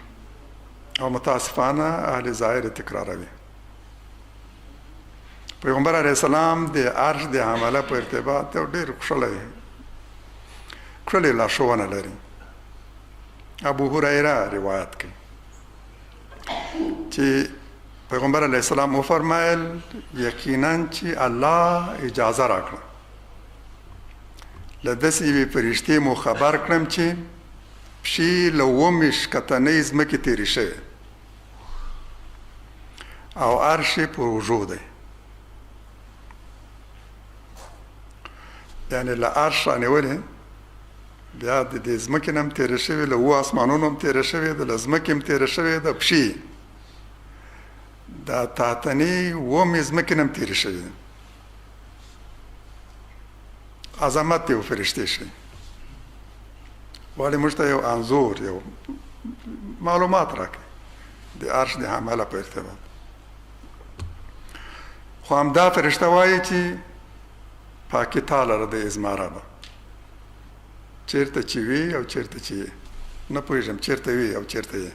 او متاسفانه اهل ظاهر تکراروي. پیغمبر علیه السلام د عرش د حمله په ارتباط یو ډېر ښکلی لارښوونه لري. ابو هریره روایت کوي چې پیغمبر علیه السلام وفرمایل یقینا چې الله اجازه راکړه له داسې یوې فرشتې مو خبر کړم چې پښې له اوومې ښکتنۍ ځمکې تېرې شوې او عرش یې پر اوږو دی. یعنې له عرش رانیولې بیا د دې ځمکې نه هم تېره شوې، له اوو آسمانونو هم تېره شوې ده، له ځمکې هم تېره شوې ده، پښې دا تحتنۍ اوومې ځمکې نه هم تېرې شوې ده. عظمت یو فرشتې شي غواړي موږ ته یو انځور، یو معلومات راکړي د عرش د حمله په ارتباط. خو همدا فرشته وایي چې پاکي تا لره د ازما ربه، چیرته چې وي او چیرته چې یې نه پوهېږم، چیرته وي او چیرته یې.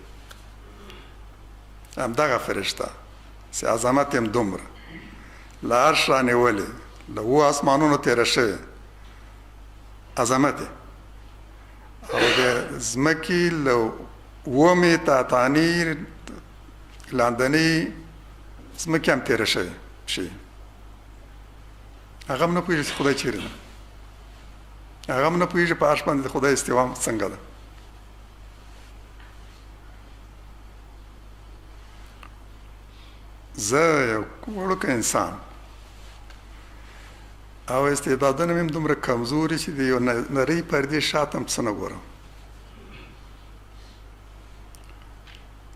همدغه فرشته چې عظمت یې هم دومره له عرش رانیولې، له اوو آسمانونو تېره شوې عظمت یې، او د ځمکې له اوومې تحتاني لاندنۍ ځمکې هم تېره شوې شي، هغه هم نه پوهېږي چې خدای چیرې ده، هغه هم نه پوهېږي په عرش باندې د خدای استوا څنګه ده. زه یو وړوکی انسان او استعدادونه مې هم دومره کمزوري چې د یو نرۍ پردې شاته هم څه نه ګورم.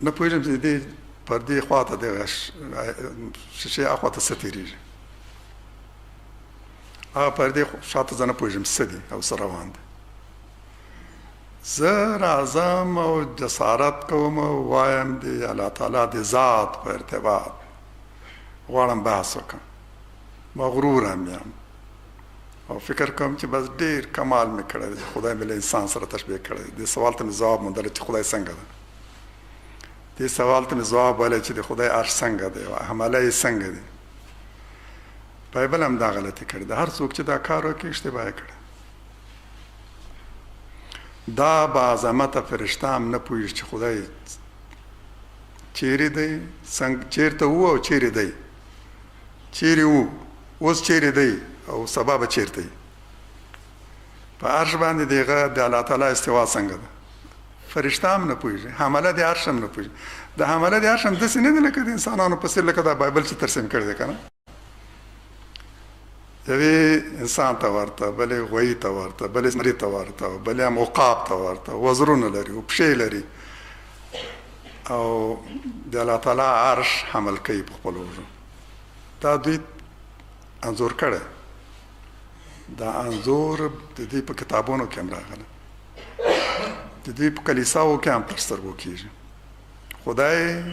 نه پوهېږم چې د دې پردې خوا ته دغه شیشې اخوا ته څه تېرېږي. هغه پردې شاته زه نه پوهېږم څه دي او څه روان دي. زه راځم او جسارت کوم او وایم د الله تعالی د ذات په ارتباط غواړم بحث وکړم. مغرور هم یم او فکر کوم چې بس ډیر کمال مې کړی دی چې خدای مې له انسان سره تشبیه کړی دی. دې سوال ته مې ځواب موندلی چې خدای څنګه ده. دې سوال ته مې ځواب ویلی چې د خدای عرش څنګه دی او حمله یې څنګه دی. بایبل هم دا غلطي کړې ده. هر څوک چې دا کار وکړي اشتباه یې کړې. دا با عظمته فرشته هم نه پوهېږي چې خدای چیرې دی، څنګه چیرته وو او چیرې دی، چیرې وو، اوس چیرې دی او سبا به چیرته وي. په عرش باندې دغه د الله تعالی استوا څنګه ده فرشته هم نه پوهېږي، حمله د عرش هم نه پوهېږي. د حمله د عرش هم داسې نه دی لکه د انسانانو په څېر، لکه دا بایبل چې ترسیم کړی دی که نه، یوې انسان ته ورته، بلې غویي ته ورته، بلې زمري ته ورته، بلې هم عقاب ته ورته، وزرونه لري او پښې لري او د الله تعالی عرش حمل کوي په خپلو اوږو. دا دوی انځور کړی، دا انځور د دوی په کتابونو کې هم راغلی، د دوی په کلیساوو کې هم تر سترګو کېږي. خدای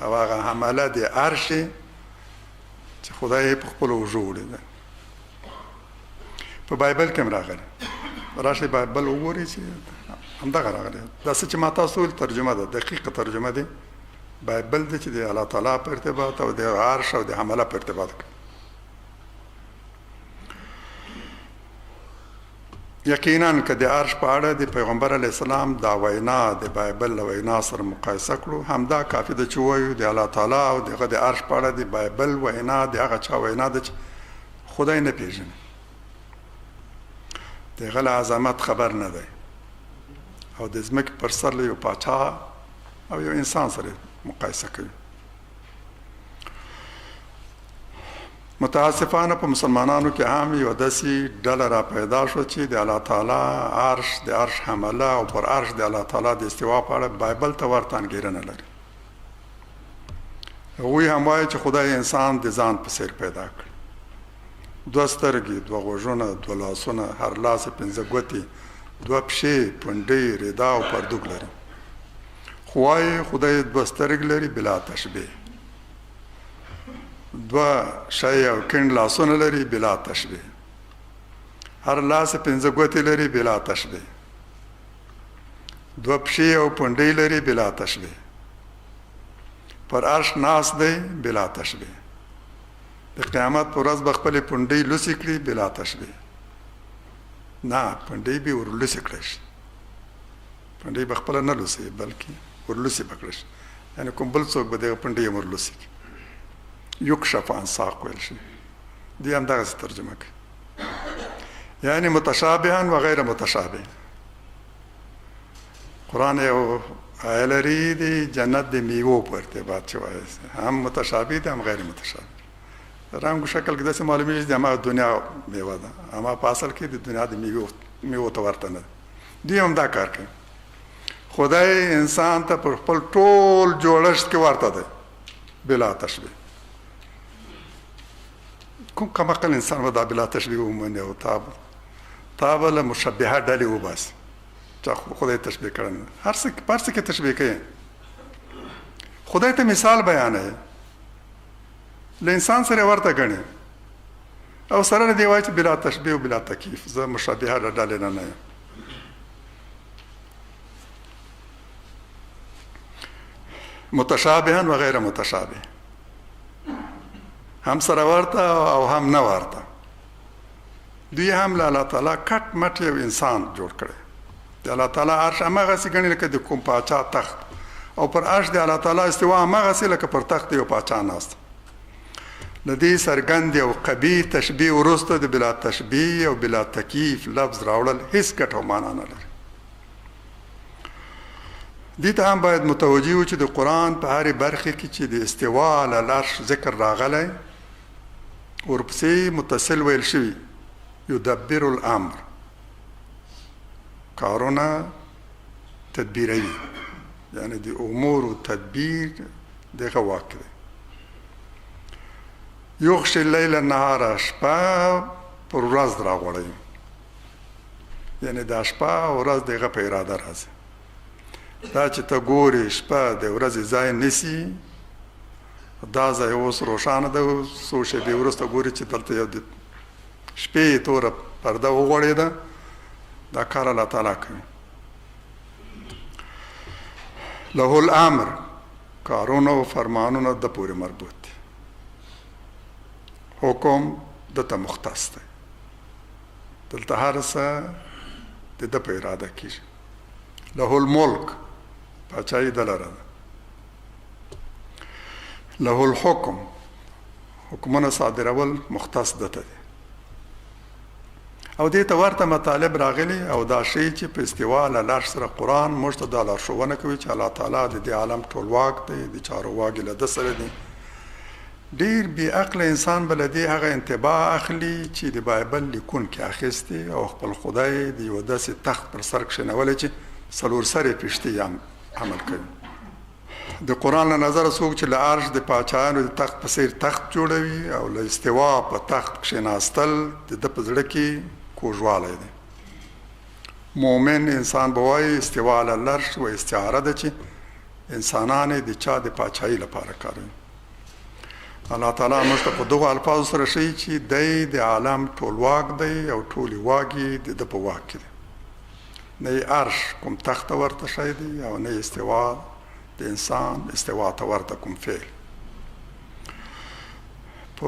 او هغه حمله د عرش چې خدای یې په خپلو اوږو وړي ده. په بایبل کې هم راغلی، راشئ بایبل وګورئ چې همدغه راغلی. دا څه چې ما تاسو ویل ترجمه ده، دقیقه ترجمه ده بایبل دی چې د الله تعالی په ارتباط او د عرش او د حمله په ارتباط کوي. یقینا که د عرش په اړه د پیغمبر علیه السلام دا وینا د بایبل له وینا سره مقایسه کړو، همدا کافي ده چې ووایو د الله تعالی او د هغه د عرش په اړه د بایبل وینا د هغه چا وینا ده چې خدای نه پیژني، د هغه له عظمت خبر نه دی او د ځمکې پر سر له یو پاچا او یو انسان سره مقایسه کوي. متاسفانه په مسلمانانو کې هم یو داسې ډله را پیدا شوه چې د الله تعالی عرش، د عرش حمله او پر عرش د الله تعالی د استوا په اړه بایبل ته ورته انګېرنه لري. هغوی هم وایي چې خدای انسان د ځان په څېر پیدا کړ، دوه سترګې، دوه غوږونه، دوه لاسونه، هر لاس یې پنځه ګوتې، دوه پښې، پنډۍ، ردا او پردوګ لري. خو وایي خدای دوه سترګې لري بلا تشبیه، دوه ښی او کیڼ لاسونه لري بلا تشبیه، هر لاس پنځه ګوتې لري بلا تشبیه، دوه پښې او پنډۍ لري بلا تشبیه، پر عرش ناست دی بلا تشبیه، د قیامت پر ورځ به خپلې پنډۍ لوڅې کړي بلا تشبیه. نه، پنډۍ به ورلوڅې کړی شي، پنډۍ به خپله نه لوڅوي بلکې ورلوڅې به کړی شي، یعنې کوم بل څوک به دغه پنډۍ هم ورلوڅې کړي. یکشف عن ساق ویل شي، دوی هم دغسې ترجمه کوي، یعنې متشابها و غیر متشابه. قرآن یو آیه لري د جنت د میوو په ارتباط چې وایي هم متشابه دي هم غیر متشابه. رنګ و شکل کې داسې معلومیږي چې د هماغه دنیا میوه ده، اما په اصل کې د دنیا د میوو ته ورته نه ده. دوی هم دا کار کوي. خدای انسان ته پر خپل ټول جوړښت کې ورته دی بلا تشبیه. کوم کم عقل انسان به دا بلا تشبیه ومني او تا به له مشبهه ډلې وباسي چې خدای تشبیه کړی نه. هر څه په هر څه کې تشبیه کوي. خدای ته مثال بیانوي، له انسان سره ورته ګڼي او سره له دې وایي چې بلا تشبیه او بلا تکیف، زه مشابهه له ډلې نه نه یم. متشابها و غیر متشابه، هم سره ورته او هم نه ورته. دوی هم له الله تعالی کټ مټ یو انسان جوړ کړی. د الله تعالی عرش هماغسې ګڼي لکه د کوم پاچا تخت، او پر عرش د الله تعالی استوا هماغسې لکه پر تخت یو پاچا ناست. له دې څرګندې او قبیح تشبیه وروسته د بلا تشبیه او بلا تکیف لفظ راوړل هیڅ ګټه او معنا نه لري. دې ته هم باید متوجه وو چې د قرآن په هرې برخې کې چې د استوا علی العرش ذکر راغلی، ورپسې متصل ویل شوي یدبر الامر، کارونه تدبیروي، یعنی د امور تدبیر دغه واک دی. یغشي اللیل النهار، شپه پر ورځ راغوړوي، یعنی دا شپه او ورځ دغه په اراده راځي. دا چې ته ګورې شپه د ورځې ځای نیسي، دا ځای اوس روښانه ده، څو شېبې وروسته ګوري چې دلته یو د شپې توره پرده وغوړېده. دا کار الله تعالی کوي. له الامر، کارونه او فرمانونه د پورې مربوط دي، حکم د ته مختص دی. دلته هر څه د ده په اراده کېږي. له الملک، پاچاهي ده لره ده. له الحکم، حکمونه صادرول مختص ده ته دي. او دې ته ورته مطالب راغلي او دا ښیي چې په استوا له لارښ سره قرآن موږ ته دا لارښوونه کوي چې الله تعالی د دې عالم ټولواک دی، د چارو واګې له ده سره دي. ډېر بې عقله انسان به له دې هغه انتباه اخلي چې د بایبل لیکونکي اخیستې او خپل خدای د یوه داسې تخت پر سر کښېنولی چې څلور سرې پښتې یې عمل کوي. د قرآن له نظره څوک چې له عرش د پاچایانو د تخت په څیر تخت جوړوي او له استوا په تخت کښېناستل د ده په زړه کې کوږوالی دی. مؤمن انسان به وایي استوا علی العرش و استعاره ده چې انسانان یې د چا د پاچایي لپاره کاروي. الله تعالی موږ ته په دغو الفاظو سره ښیي چې دی د عالم ټولواک دی او ټولې واګې د ده په واک کې دي. نه یې عرش کوم تخت ته ورته شی دی او نه یې استوا د انسان استوا ته ورته کوم فعل. په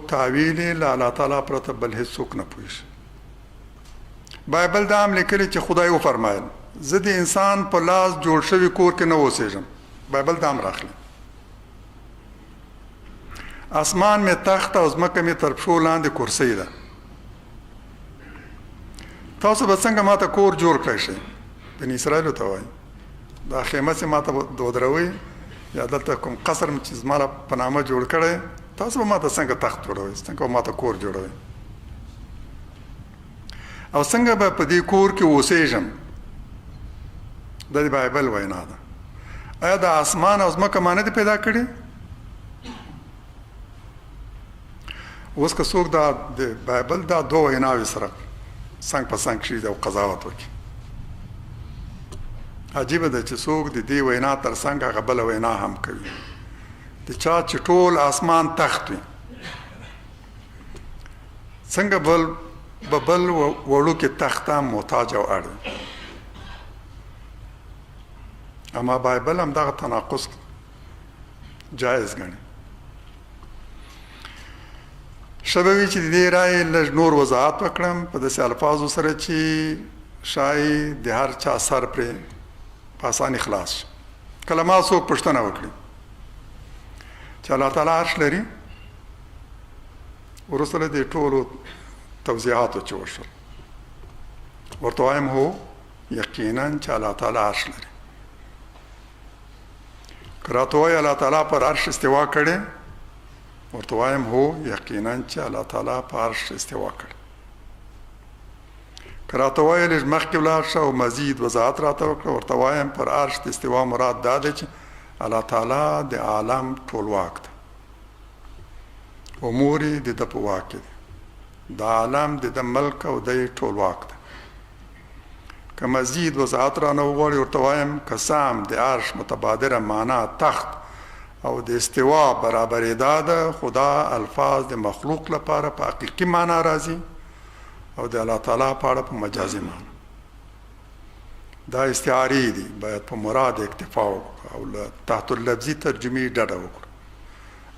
تاویل یې له الله تعالی پرته بل هیڅوک نه پوهېږي. بایبل دا هم لیکلي چې خدای وفرمایل زه د انسان په لاس جوړ شوي کور کې نه اوسېږم. بایبل دا هم راخلي. اسمان مې تخت او ځمکه مې تر پښو لاندې کرسۍ ده. تاسو به څنګه ماته کور جوړ کړی شئ؟ بني اسرائیلو ته وایي دا خیمه چې ماته ودروئ یا دلته کوم قصر چې زما په نامه جوړ کړی، تاسو به ماته څنګه تخت جوړوئ، څنګه به ماته کور جوړوئ او څنګه به په دې کور کې اوسېږم؟ دا د بایبل وینا ده. آیا د اسمان او ځمکه ما نه دي پیدا کړي؟ اوس که څوک دا د بایبل دا دوه ویناوې سره څنګ په څنګ کښېږدي او قضاوت وکړي، عجیبه ده چې څوک د دې وینا تر څنګ هغه بله وینا هم کوي، د چا چې ټول اسمان تخت وي، څنګه بل به بل وړوکي تخت ته محتاج او اړ وي؟ اما بایبل هم دغه تناقض جایز ګڼي. ښه به وي چې د دې رایې لږ نور وضاحت وکړم په داسې الفاظو سره چې ښایي د هر چا سر پرې په اساني خلاص شي. کله ما څوک پوښتنه وکړي چې الله تعالی عرش لري، وروسته له دې ټولو توضیحاتو چې وشول ورته وایم هو، یقینا چې الله تعالی عرش لري. که راته وایي الله تعالی پر عرش استوا کړې، ورته وایم هو، یقینا چې الله تعالی په عرش استوا کړې. که راته وایي لږ مخکې ولاړ شه او مزید وضاحت راته وکړه، ورته وایم پر عرش د استوا مراد دا دی چې الله تعالی د عالم ټولواک دی، امور یې د ده په واک کې دي، د عالم د ده ملک او دی ټولواک دی. که مزید وضاحت رانه وغواړي، ورته وایم که څه هم د عرش متبادره معنا تخت او د استوا برابرېدا ده، خو دا الفاظ د مخلوق لپاره په حقیقي معنا راځي او د الله تعالی په اړه په مجازي معنا. دا استعارې دي، باید په مراد اکتفا وکړو او له تحت اللفظي ترجمې ډډه وکړو.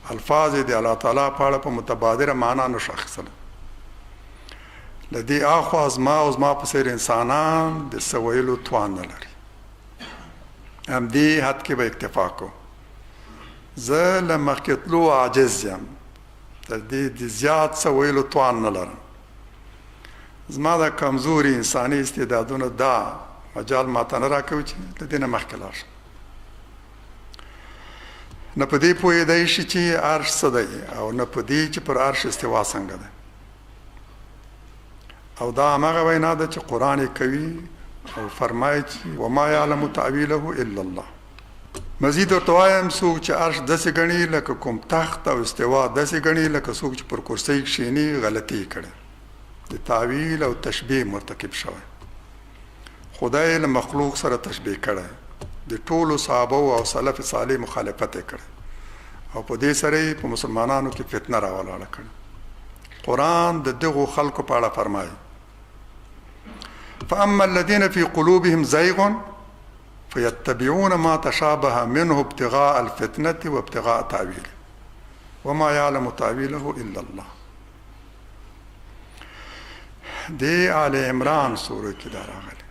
الفاظ یې د الله تعالی په اړه په متبادره معنا نه شو اخیستلی. له دې اخوا زما او زما په څېر انسانان د څه ویلو توان نه لري. همدې حد کې به اکتفا کوم. زه له مخکې تلو عاجز یم، تر دې د زیات څه ویلو توان نه لرم. زما دا کمزوري انساني استعدادونه دا مجال ماته نه راکوي چې له دې نه مخکې لاړ شم. نه په دې پوهېدای شي چې عرش څه دی او نه په دې چې پر عرش استوا څنګه ده. او دا هماغه وینا ده چې قرآن یې کوي او فرمایي چې وما یعلم تأویله الا الله. مزید ورته وایم، څوک چې عرش داسې ګڼي لکه کوم تخت او استوا داسې ګڼي لکه څوک چې پر کرسۍ کښېني، غلطي یې کړې، د تاویل او تشبیه مرتکب شوی، خدای له مخلوق سره تشبیه کړی، د ټولو صحابه او سلف صالح مخالفت یې کړی او په دې سره یې په مسلمانانو کې فتنه راولاړه کړې. قرآن د دغو خلکو په اړه فرمایي: فاما الذين في قلوبهم زيغ فيتبعون ما تشابه منه ابتغاء الفتنة وابتغاء تاويله وما يعلم تاويله الا الله. د آل عمران سوره کې دا راغلی.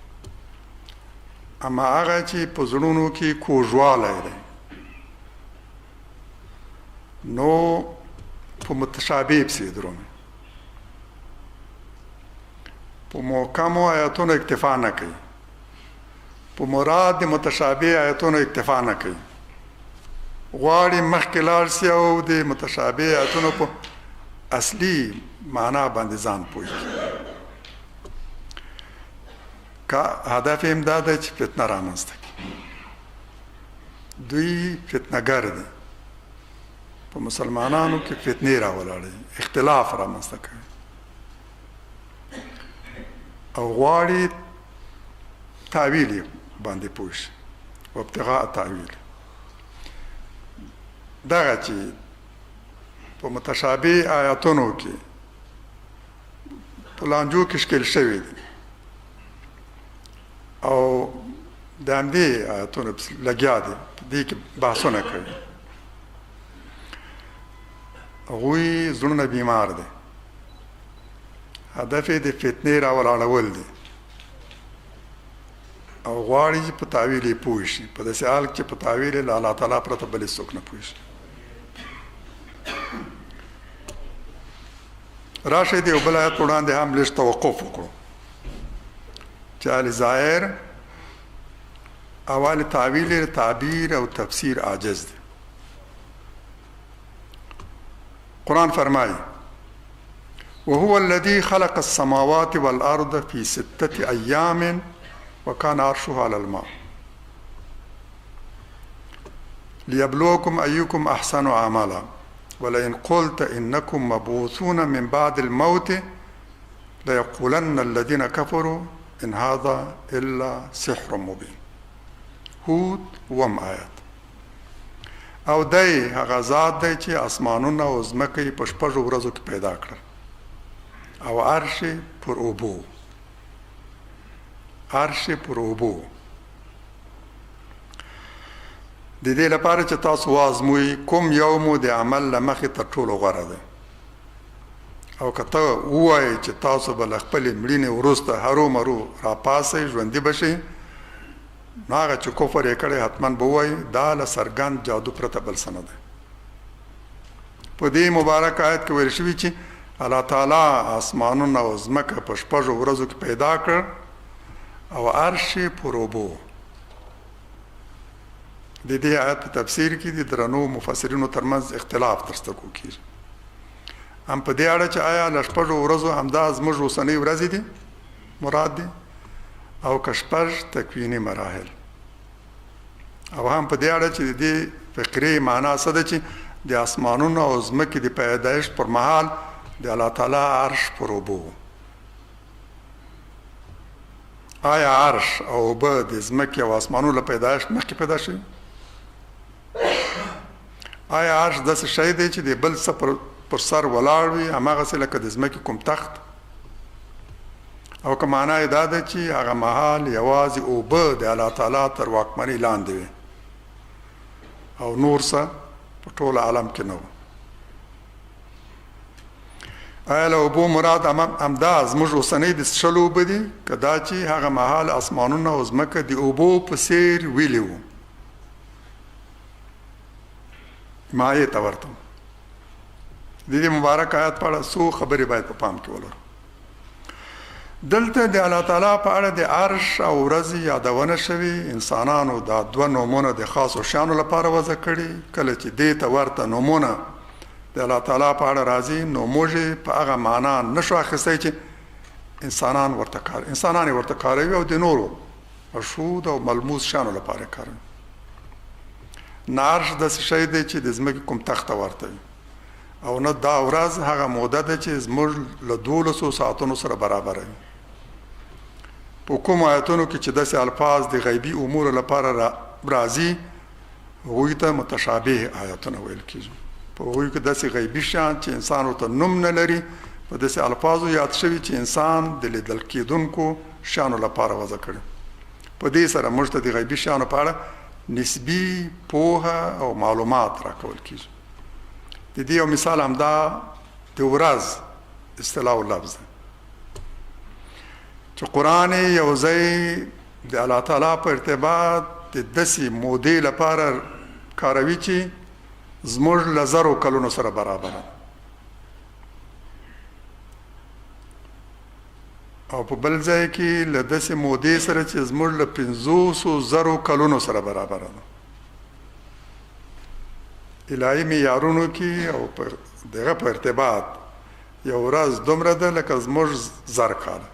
اما هغه چې په زړونو کې کوږوالی دی نو په متشابه پسې درومي، په محکمو آیاتونو اکتفا نه کوي، په مراد د متشابه آیتونو اکتفا نه کوي، غواړي مخکې لاړ شي او د متشابه آیتونو په اصلي معنا باندې ځان پوه کړي. که هدف یې هم دا دی چې فتنه رامنځته کړي. دوی فتنهګر دي، په مسلمانانو کې فتنې راولاړوي، اختلاف رامنځته کوي او غواړي تاویل یې باندې پوه شي، وابتغاء تاویل. دغه چې په متشابه آیاتونو کې په لانجو کې ښکېل شوي دي او د همدې آیاتونو لګیا دي، په دې کې بحثونه کوي، هغوی زړونه بیمار دي، هدف یې د فتنې راولاړول دي او غواړي چې په تاویل یې پوه شي، په داسې حال کې چې په تاویل یې له الله تعالی پرته بل هېڅوک نه پوه شي. راشئ د یو بل آیت په وړاندې هم لږ توقف وکړو چې اهل ظاهر او اهل تاویل تعبیر او تفسیر عاجز دي. قرآن فرمایي: وهو الذي خلق السماوات والأرض في ستة أيام وكان عرشه على الماء ليبلوكم أيكم أحسن عملا ولئن قلت إنكم مبعوثون من بعد الموت ليقولن الذين كفروا إن هذا إلا سحر مبين. هود وم آیت. او دی هغه ذات دی چې اسمانونه او ځمکه یې په شپږو ورځو کې پیدا کړل او عرش یې پر اوبو، عرش یې پر اوبو، د دې لپاره چې تاسو وازموئ کوم یو مو د عمل له مخې تر ټولو غوره دی. او که ته ووایې چې تاسو به له خپلې مړینې وروسته هرومرو راپاڅئ، ژوندي به شئ، نو هغه چې کفر یې کړی حتما به ووایي دا له څرګند جادو پرته بل څه نه دی. په دې مبارک آیت کې ویل شوي چې الله تعالی اسمانونه او ځمکه په شپږو ورځو کې پیدا کړ او عرش یې پر اوبو. د دې آیت په تفسیر کې د درنو مفسرینو ترمنځ اختلاف تر سترګو کیږي، هم په دې اړه چې آیا له شپږو ورځو همدا زموږ اوسنۍ ورځې دي مراد دي او که شپږ تکویني مراحل، او هم په دې اړه چې د دې فقرې معنا څه ده چې د اسمانونو او ځمکې د پیدایښت پر مهال د الله تعالی عرش پر اوبو. آیا عرش او اوبه د ځمکې او اسمانونو له پیدایښت مخکې پیدا شوي؟ آیا عرش داسې شی دی چې د بل څه پر سر ولاړ وي، هماغسې لکه د ځمکې کوم تخت؟ او که معنا یې دا ده چې هغه مهال یوازې اوبه د الله تعالی تر واکمنۍ لاندې وې او نور څه په ټول عالم کې نه وو؟ آیا له اوبو مراد همدا زموږ اوسنۍ د څښلو اوبه دي، که دا چې هغه مهال اسمانونه او ځمکه د اوبو په څېر ویلي وو، مایع ته ورته؟ د دې مبارک آیت په اړه څو خبرې باید په پام کې ولرو. دلته د الله تعالی په اړه د عرش او ورځې یادونه شوې. انسانانو دا دوه نومونه د خاصو شیانو لپاره وضع کړي. کله چې دې ته ورته نومونه د الله تعالی په اړه راځي نو موږ یې په هغه معنا نشو اخیستی چې انسانان ورته کار انسانان یې ورته کاروي او د نورو مشهود او ملموس شیانو لپاره کاروي. نه عرش داسې شی دی چې د ځمکې کوم تخت ته ورته وي او نه دا ورځ هغه موده ده چې زموږ له دولسو ساعتونو سره برابره وي. په کومو آیتونو کې چې داسې الفاظ د غیبي امورو لپاره راځي، هغوی ته متشابه آیتونه ویل کېږي. په هغوی کې داسې غیبي شیان چې انسان ورته نوم نه لري، په داسې الفاظو یاد شوي چې انسان د لیدل کېدونکو شیانو لپاره وضع کړي. په دې سره موږ ته د غیبي شیانو په اړه نسبي پوهه او معلومات راکول کېږي. د دې یو مثال همدا د ورځ اصطلاح او لفظ دی چې قرآن یو ځای د الله تعالی په ارتباط د داسې مودې لپاره کاروي چې زموږ له زرو کلونو سره برابره ده، او په بل ځای کې له داسې مودې سره چې زموږ له 500,000 کلونو سره برابره ده. الهي معیارونو کې او په دغه په ارتباط یو ورځ دومره ده لکه زموږ 1000 کاله،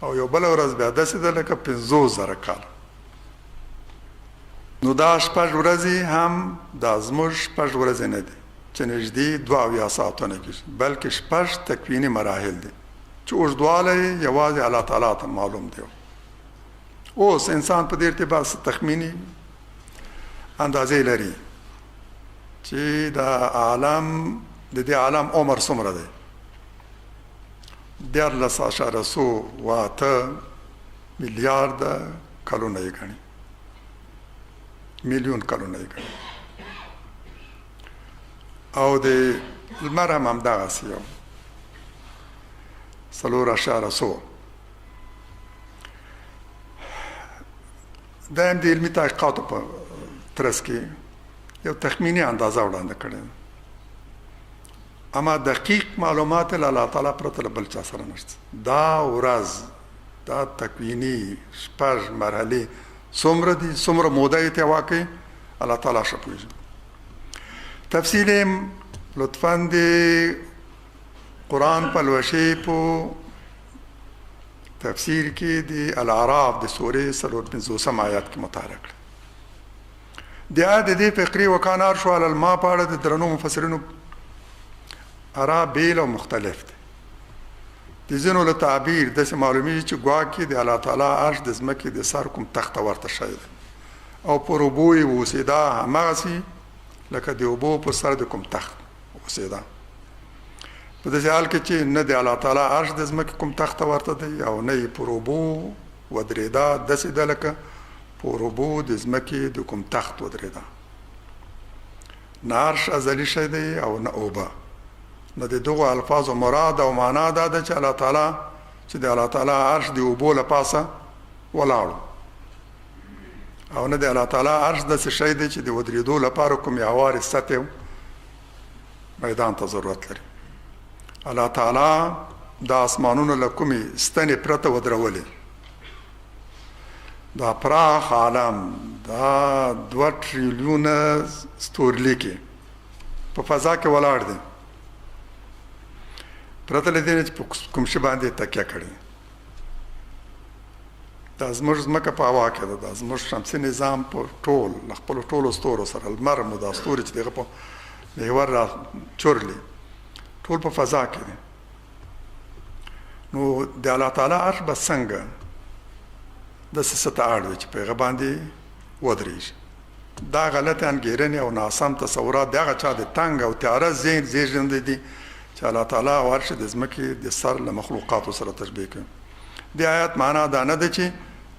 او یو بله ورځ بیا داسې ده لکه 50,000 کاله. نو دا شپږ ورځې هم دا زموږ شپږ ورځې نه دي چې نږدې 72 ساعتونه کېږي، بلکې شپږ تکویني مراحل دي چې اوږدوالی یې یوازې الله تعالی ته معلوم دی. اوس انسان په دې ارتباط څه تخمیني اندازې لري چې د عالم د دې عالم عمر څومره دی؟ 13.8 میلیارد کلونه یې ګڼي، میلیون کلونه یې ګڼي. او د لمر هم همدغسې یو 4.1. دا هم د علمي تحقیقاتو په ترڅ کې یو تخمیني اندازه وړاندې کړې ده، اما دقیق معلومات له الله تعالی پرته له بل چا سره نشته. دا ورځ دا تکویني شپږ مرحلې څومره دي، څومره موده یې تیوا کوي، الله تعالی ښه پوهېږي. تفصیل یې لطفاً د قرآن پلوشې په تفسیر کې د الاعراف د سورې 54 آیات کې مطالعه کړ. د آیت د دې فقرې وکان عرش علی الماء په اړه د درنو مفسرینو ارا بیل او مختلف دی. د ځینو له تعبیر داسې معلومیږي چې ګواکې د الله تعالی عرش د ځمکې د سر کوم تخت ته ورته شی دی او پر اوبو یې اوسېدا هماغسې لکه د اوبو پر سر د کوم تخت اوسېدا، په داسې حال کې چې نه د الله تعالی عرش د ځمکې کوم تخت ته ورته دی او نه یې پر اوبو ودرېدا داسې ده لکه پر اوبو د ځمکې د کوم تخت ودرېدا. نه عرش ازلي شی دی او نه اوبه. نه د دغو الفاظو مراد او معنا دا ده چې الله تعالی چې د الله تعالی عرش د اوبو له پاسه ولاړو، او نه د الله تعالی عرش داسې شی دی چې د ودرېدو لپاره کومې هوارې سطحې میدان ته ضرورت لري. الله تعالی د اسمانونو له کومې ستنې پرته ودرولې. دا پراخ عالم، دا 2 ټریلیونه ستورلیکې په فضا کې ولاړ دی، پرته له دې نه چې په کوم شي باندې تکیه کړې. دا زموږ ځمکه په هوا کې ده، دا زموږ شمسي نظام په ټول له خپلو ټولو ستورو سره، لمر مو دا ستوري چې دغه په محور را چورلي ټول په فضا کې دي. نو د الله تعالی عرش به څنګه داسې څه ته اړ وي چې په هغه باندې ودرېږي؟ دا غلطې انګېرنې او ناسم تصورات د هغه چا د تنګ او تیاره ذهن زېږنده دي چې الله تعالی او عرش د ځمکې د سر له مخلوقاتو سره تشبیه کوي. د آیات معنا دا نه ده چې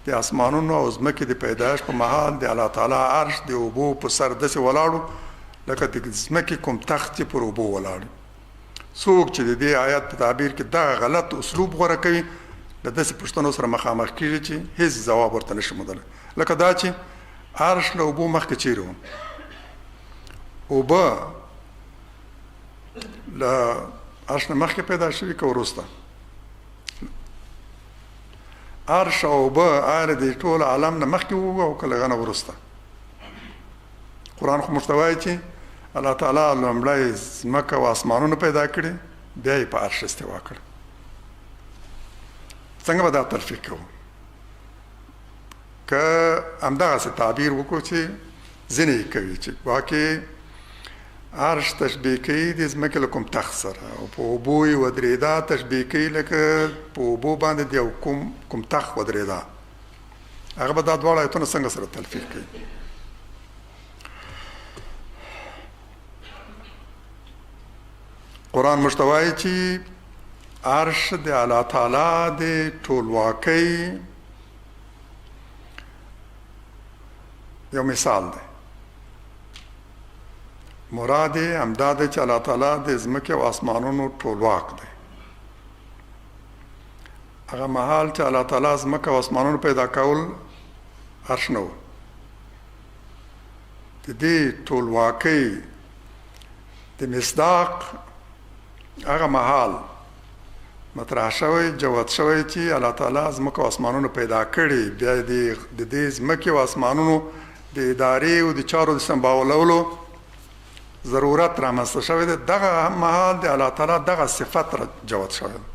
د اسمانونو او ځمکې د پیدایش په مهال د الله تعالی عرش د اوبو په سر داسې ولاړو لکه د ځمکې کوم تخت چې پر اوبو ولاړ. څوک چې د دې آیات په تعبیر کې دغه غلط اسلوب غوره کوي، له داسې پوښتنو سره مخامخ کېږي چې هیڅ ځواب ورته نشي موندلی، لکه دا چې عرش له اوبو مخکې چیرې و، اوبه له عرش نه مخکې پیدا شوي که وروسته؟ عرش او اوبه آیا له دې ټول عالم نه مخکې وو او که له هغه نه وروسته؟ قرآن خو موږ ته وایي چې الله تعالی لومړی ځمکه او اسمانونه پیدا کړي، بیا یې په عرش استوا کړې. څنګه به دا تلفیق کوو؟ که همدغسې تعبیر وکړو چې ځینې یې کوي چې ګواکې عرش تشبیه کوي د ځمکې له کوم تخت سره او په اوبو یې ودرېدا تشبیه کوي لکه په اوبو باندې د یو کوم تخت ودرېدا. هغه به دا دواړه آیتونه څنګه سره تلفیق کوي؟ قرآن موږ ته وایي چې عرش د الله تعالی د ټولواکۍ یو مثال دی. مراد یې همدا دی چې الله تعالی د ځمکې او آسمانونو ټولواک دی. هغه مهال چې الله تعالی ځمکه او آسمانونو پیدا کول عرش نه و. د دې ټولواکۍ د مصداق هغه مهال مطرح شوی، جوت شوی چې الله تعالی ځمکه او آسمانونو پیدا کړي، بیا د دې ځمکې او آسمانونو د ادارې او د چارو د سمبالولو ضرورت رامنځته شوی دی. دغه مهال د الله تعالی دغه صفت را جوت شوی دی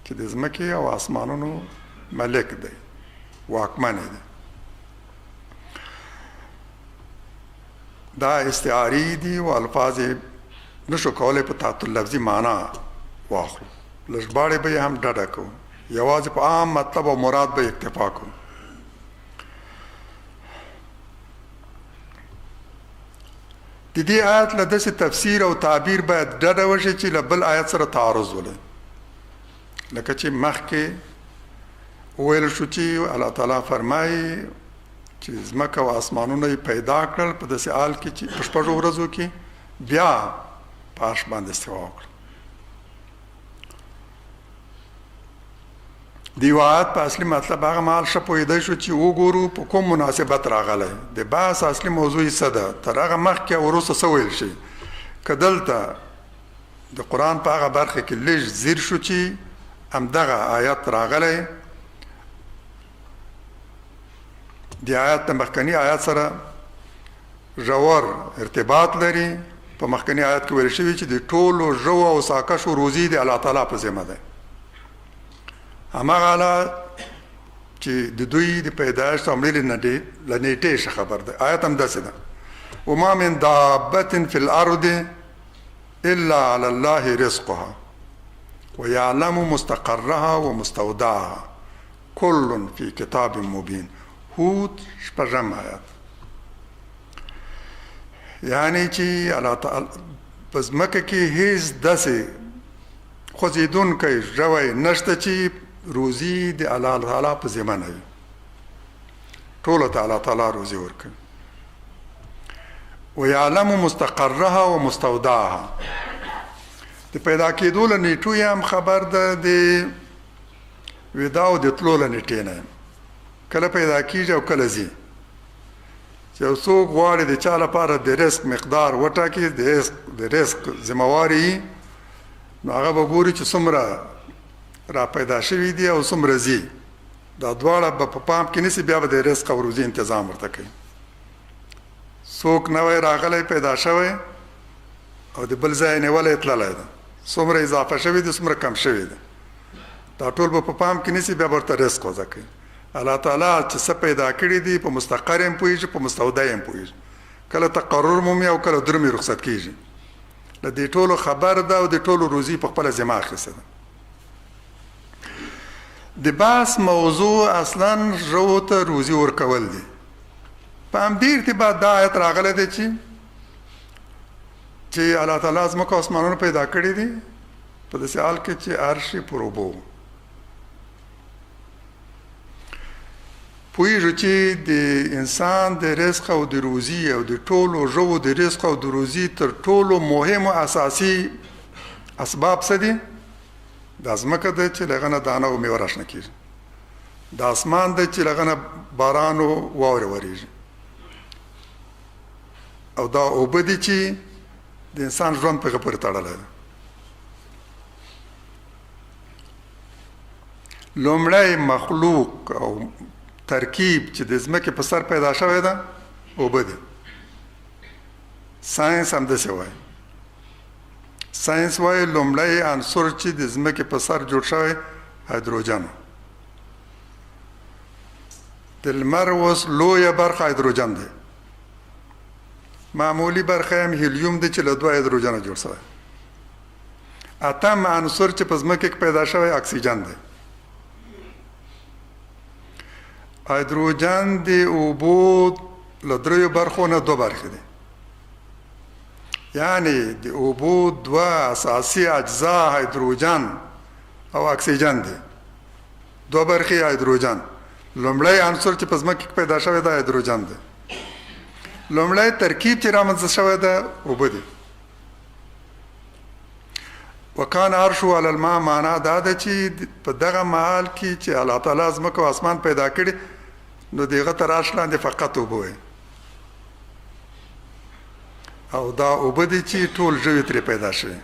چې د ځمکې او آسمانونو ملک دی، واکمن دی. دا استعاري دي او الفاظ یې نشو کولی په تحت اللفظي معنا واخلو، له ژباړې به یې هم ډډه کوو، یوازې په عام مطلب او مراد به اکتفا کوو. د دې آیت له داسې تفسیر او تعبیر باید ډډه وشي چې له بل آیت سره تعارض ولري، لکه چې مخکې وویل شو چې الله تعالی فرمایي چې ځمکه او آسمانونه یې پیدا کړل په داسې حال کې چې په شپږو ورځو کې بیا په عرش باندې استوا وکړه. د یو آیت په اصلي مطلب هغه مهال ښه پوهېدای شو چې وګورو په کوم مناسبت راغلی، د بحث اصلي موضوع یې څه ده، تر هغه مخکې او وروسته څه ویل شي. که دلته د قرآن په هغه برخه کې لږ ځیر شو چې همدغه آیت راغلی، د آیت د مخکني آیت سره ژور ارتباط لري. په مخکني آیت کې ویل شوي چې د ټولو ژوو او ساکښو روزي د الله تعالی په ذمه ده، هماغه الله چې د دوی د پیدایښت او مړینې له نیټې ښه خبر دی. آیت هم داسې ده: وما من دابة فی الارض الا علی الله رزقها ويعلم مستقرها ومستودعها کل فی کتاب مبین. هود شپږم آیت. یعنی چې الله تعالی په ځمکه کې هیڅ داسې خوځېدونکی ژوی نشته چې روزي د الله تعالی په ذمه نه وي، ټولو ته الله تعالی روزي ورکوي. ويعلم مستقرها ومستودعها، د پیدا کېدو له نیټو یې هم خبر ده، د ودا او د تلو له نیټې نه کله پیدا کیږي او کله ځي. چې یو څوک غواړي د چا لپاره د رزق مقدار وټاکي، د رزق ذمهواري، نو هغه به ګوري چې څومره را پیدا شوي دي او څومره ځي، دا دواړه به په پام کې نیسي، بیا به د رزق او روزي انتظام ورته کوي. څوک نوی راغلی پیدا شوی او د بل ځای نیولی تللی دی، څومره اضافه شوي دي څومره کم شوي دي، دا ټول به په پام کې نیسي، بیا به ورته رزق وضع کوي. الله تعالی چې څه پیدا کړي دي په مستقر یې هم پوهېږي، په مستودع یې هم پوهېږي، کله تقرر مومي او کله درومي رخصت کېږي، له دې ټولو خبر ده او د ټولو روزي په خپله ذمه اخیستې ده. د بحث موضوع اصلا ژوو ته روزي ورکول دي. په همدې ارتباط دا آیت راغلی دی چې الله تعالی ځمکه او اسمانونه پیدا کړي دي په داسې حال کې چې عرش یې پر اوبو و. پوهېږو چې د انسان د رزق او د روزي او د ټولو ژوو د رزق او د روزي تر ټولو مهم او اساسي اسباب څه دي؟ دا ځمکه ده چې له هغه نه دانه او میوه راشنه کېږي، دا اسمان ده چې له هغه نه باران او واورې ورېږي، او دا اوبه دي چې د انسان ژوند په هغه پورې تړلی دی. لومړی مخلوق او ترکیب چې د ځمکې په سر پیدا شوی ده اوبه دي. ساینس هم داسې وایي. ساینس وایي لومړی عنصر چې د ځمکې په سر جوړ شوی هایدروجن. د لمر اوس لویه برخه هایدروجن دی. معمولي برخه هم هیلیوم دی چې له دوه هایدروجنه جوړ شوی. اتم عنصر چې په ځمکه کې پیدا شوی اکسیجن دی. هایدروجن د اوبو له دریو برخو نه دوه برخې دي، یعنی د اوبو دوه اساسي اجزا هایدروجن او اکسیجن دي. دوه برخې هایدروجن، لومړی عنصر چې په ځمکه کې پیدا شوی دی هایدروجن دی. لومړی ترکیب چې رامنځته شوی دی اوبه دي. وکان عرشه علی الماء معنا دا ده چې په دغه مهال کې چې الله تعالی ځمکه او اسمان پیدا کړي نو د هغه تر عرش لاندې فقط اوبه وي، او دا اوبه دي چې ټول ژوي ترې پیدا شوي.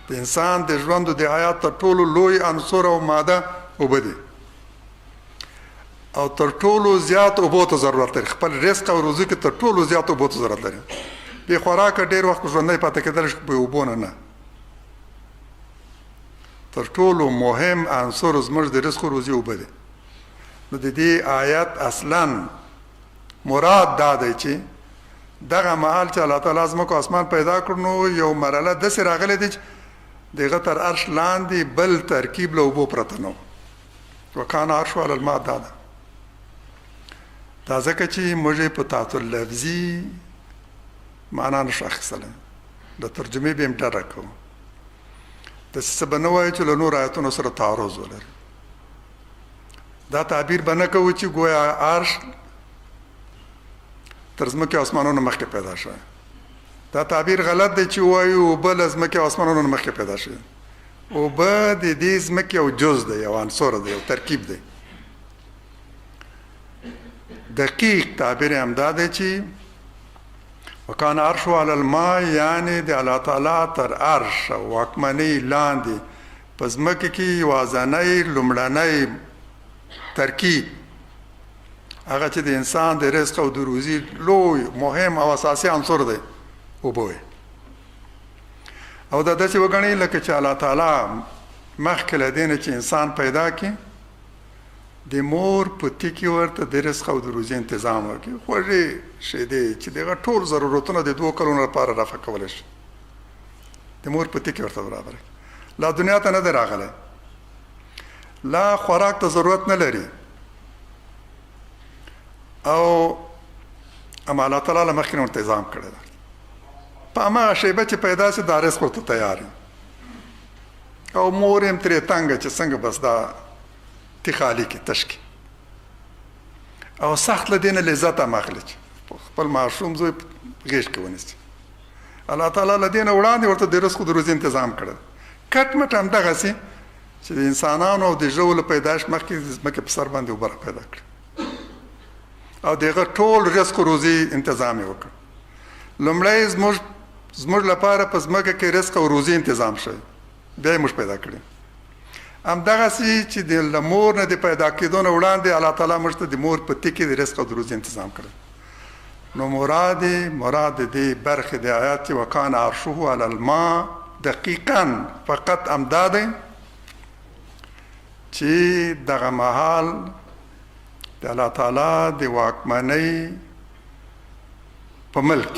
د انسان د ژوند د حیات تر ټولو لوی عنصر او ماده اوبه دي، او تر ټولو زیات اوبو ته ضرورت لري. خپل رزق او روزي کې تر ټولو زیات اوبو ته ضرورت لري. بې خوراکه ډېر وخت ژوندی پاتې کېدلی شي، بې اوبو نه نه. تر ټولو مهم عنصر زموږ د رزق او روزي اوبه دي. نو د دې آیت اصلا مراد دا دی چې دغه مهال چې الله تعالی ځمکه او اسمان پیدا کړ نو یو مرحله داسې راغلې ده چې د هغه تر عرش لاندې بل ترکیب له اوبو پرته نه و. وکان عرش علی الماء دا ده. دا ځکه چې موږ یې په تحت اللفظي معنا نشو اخیستلی، د ترجمې به هم ډډه کوو، داسې څه به نه وایو چې له نورو آیتونو سره تعارض ولري. دا تعبیر به نه کوو چې ګویا عرش تر ځمکې او اسمانونو مخکې پیدا شوی. دا تعبیر غلط دی چې وایو اوبه له ځمکې او اسمانونو مخکې پیدا شوې. اوبه د دې ځمکې یو جز دی، یو عنصر دی، یو ترکیب دی. دقیق تعبیر هم دا دی چې وکان عرش علی الماء، یعنی د الله تعالی تر عرش او واکمنۍ لاندې په ځمکه کې یوازنی لومړنی ترکیب هغه چې د انسان د رزق او د روزي لوی مهم او اساسي عنصر دی اوبه وي. او دا داسې وګڼئ لکه چې الله تعالی مخکې له دې نه چې انسان پیدا کړي د مور په تي کې ورته د رزق او د روزي انتظام وکړي، خوږې شیدې چې دغه ټول ضرورتونه د دوو کلونو لپاره رفع کولی شي، د مور په تي کې ورته برابر کړي. لا دنیا ته نه دی راغلی، لا خوراک ته ضرورت نه لري، او اما الله تعالی له مخکې نه انتظام کړی دی. په هماغه شیبه چې پیدا شي دا رزق ورته تیار او مور یې هم ترې تنګه چې څنګه بس دا تی خالي کې تش کې، او سخت له دې نه لذت هم اخلي چې خپل ماشوم زوی غېږ کې ونیسي. الله تعالی له دې نه وړاندې ورته د رزق د روزي انتظام کړی. کټ مټ همدغسې چې د انسانانو او د ژوو له پیدایښت مخکې د ځمکې په سر باندې اوبه را پیدا کړې او د هغه ټول رزق و روزي انتظام یې وکړ. لومړی زموږ لپاره په ځمکه کې رزق او روزي انتظام شوی، بیا یې موږ پیدا کړي. همدغسې چې د له مور نه د پیدا کېدو نه وړاندې الله تعالی موږ ته د مور په تي کې د رزق او د روزي انتظام کړی. نو مراد د دې برخې د آیات چې وکان عرشه علی الماء دقیقا فقط همدا دی چې دغه مهال د الله تعالی د واکمنۍ په ملک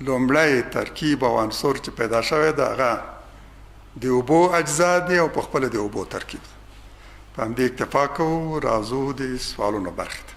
لومړی ترکیب او عنصر چې پیدا شوی دی هغه د اوبو اجزا دي او په خپله د اوبو ترکیب دی. په همدې اکتفا کوو، راځو د سوالونو برخې ته.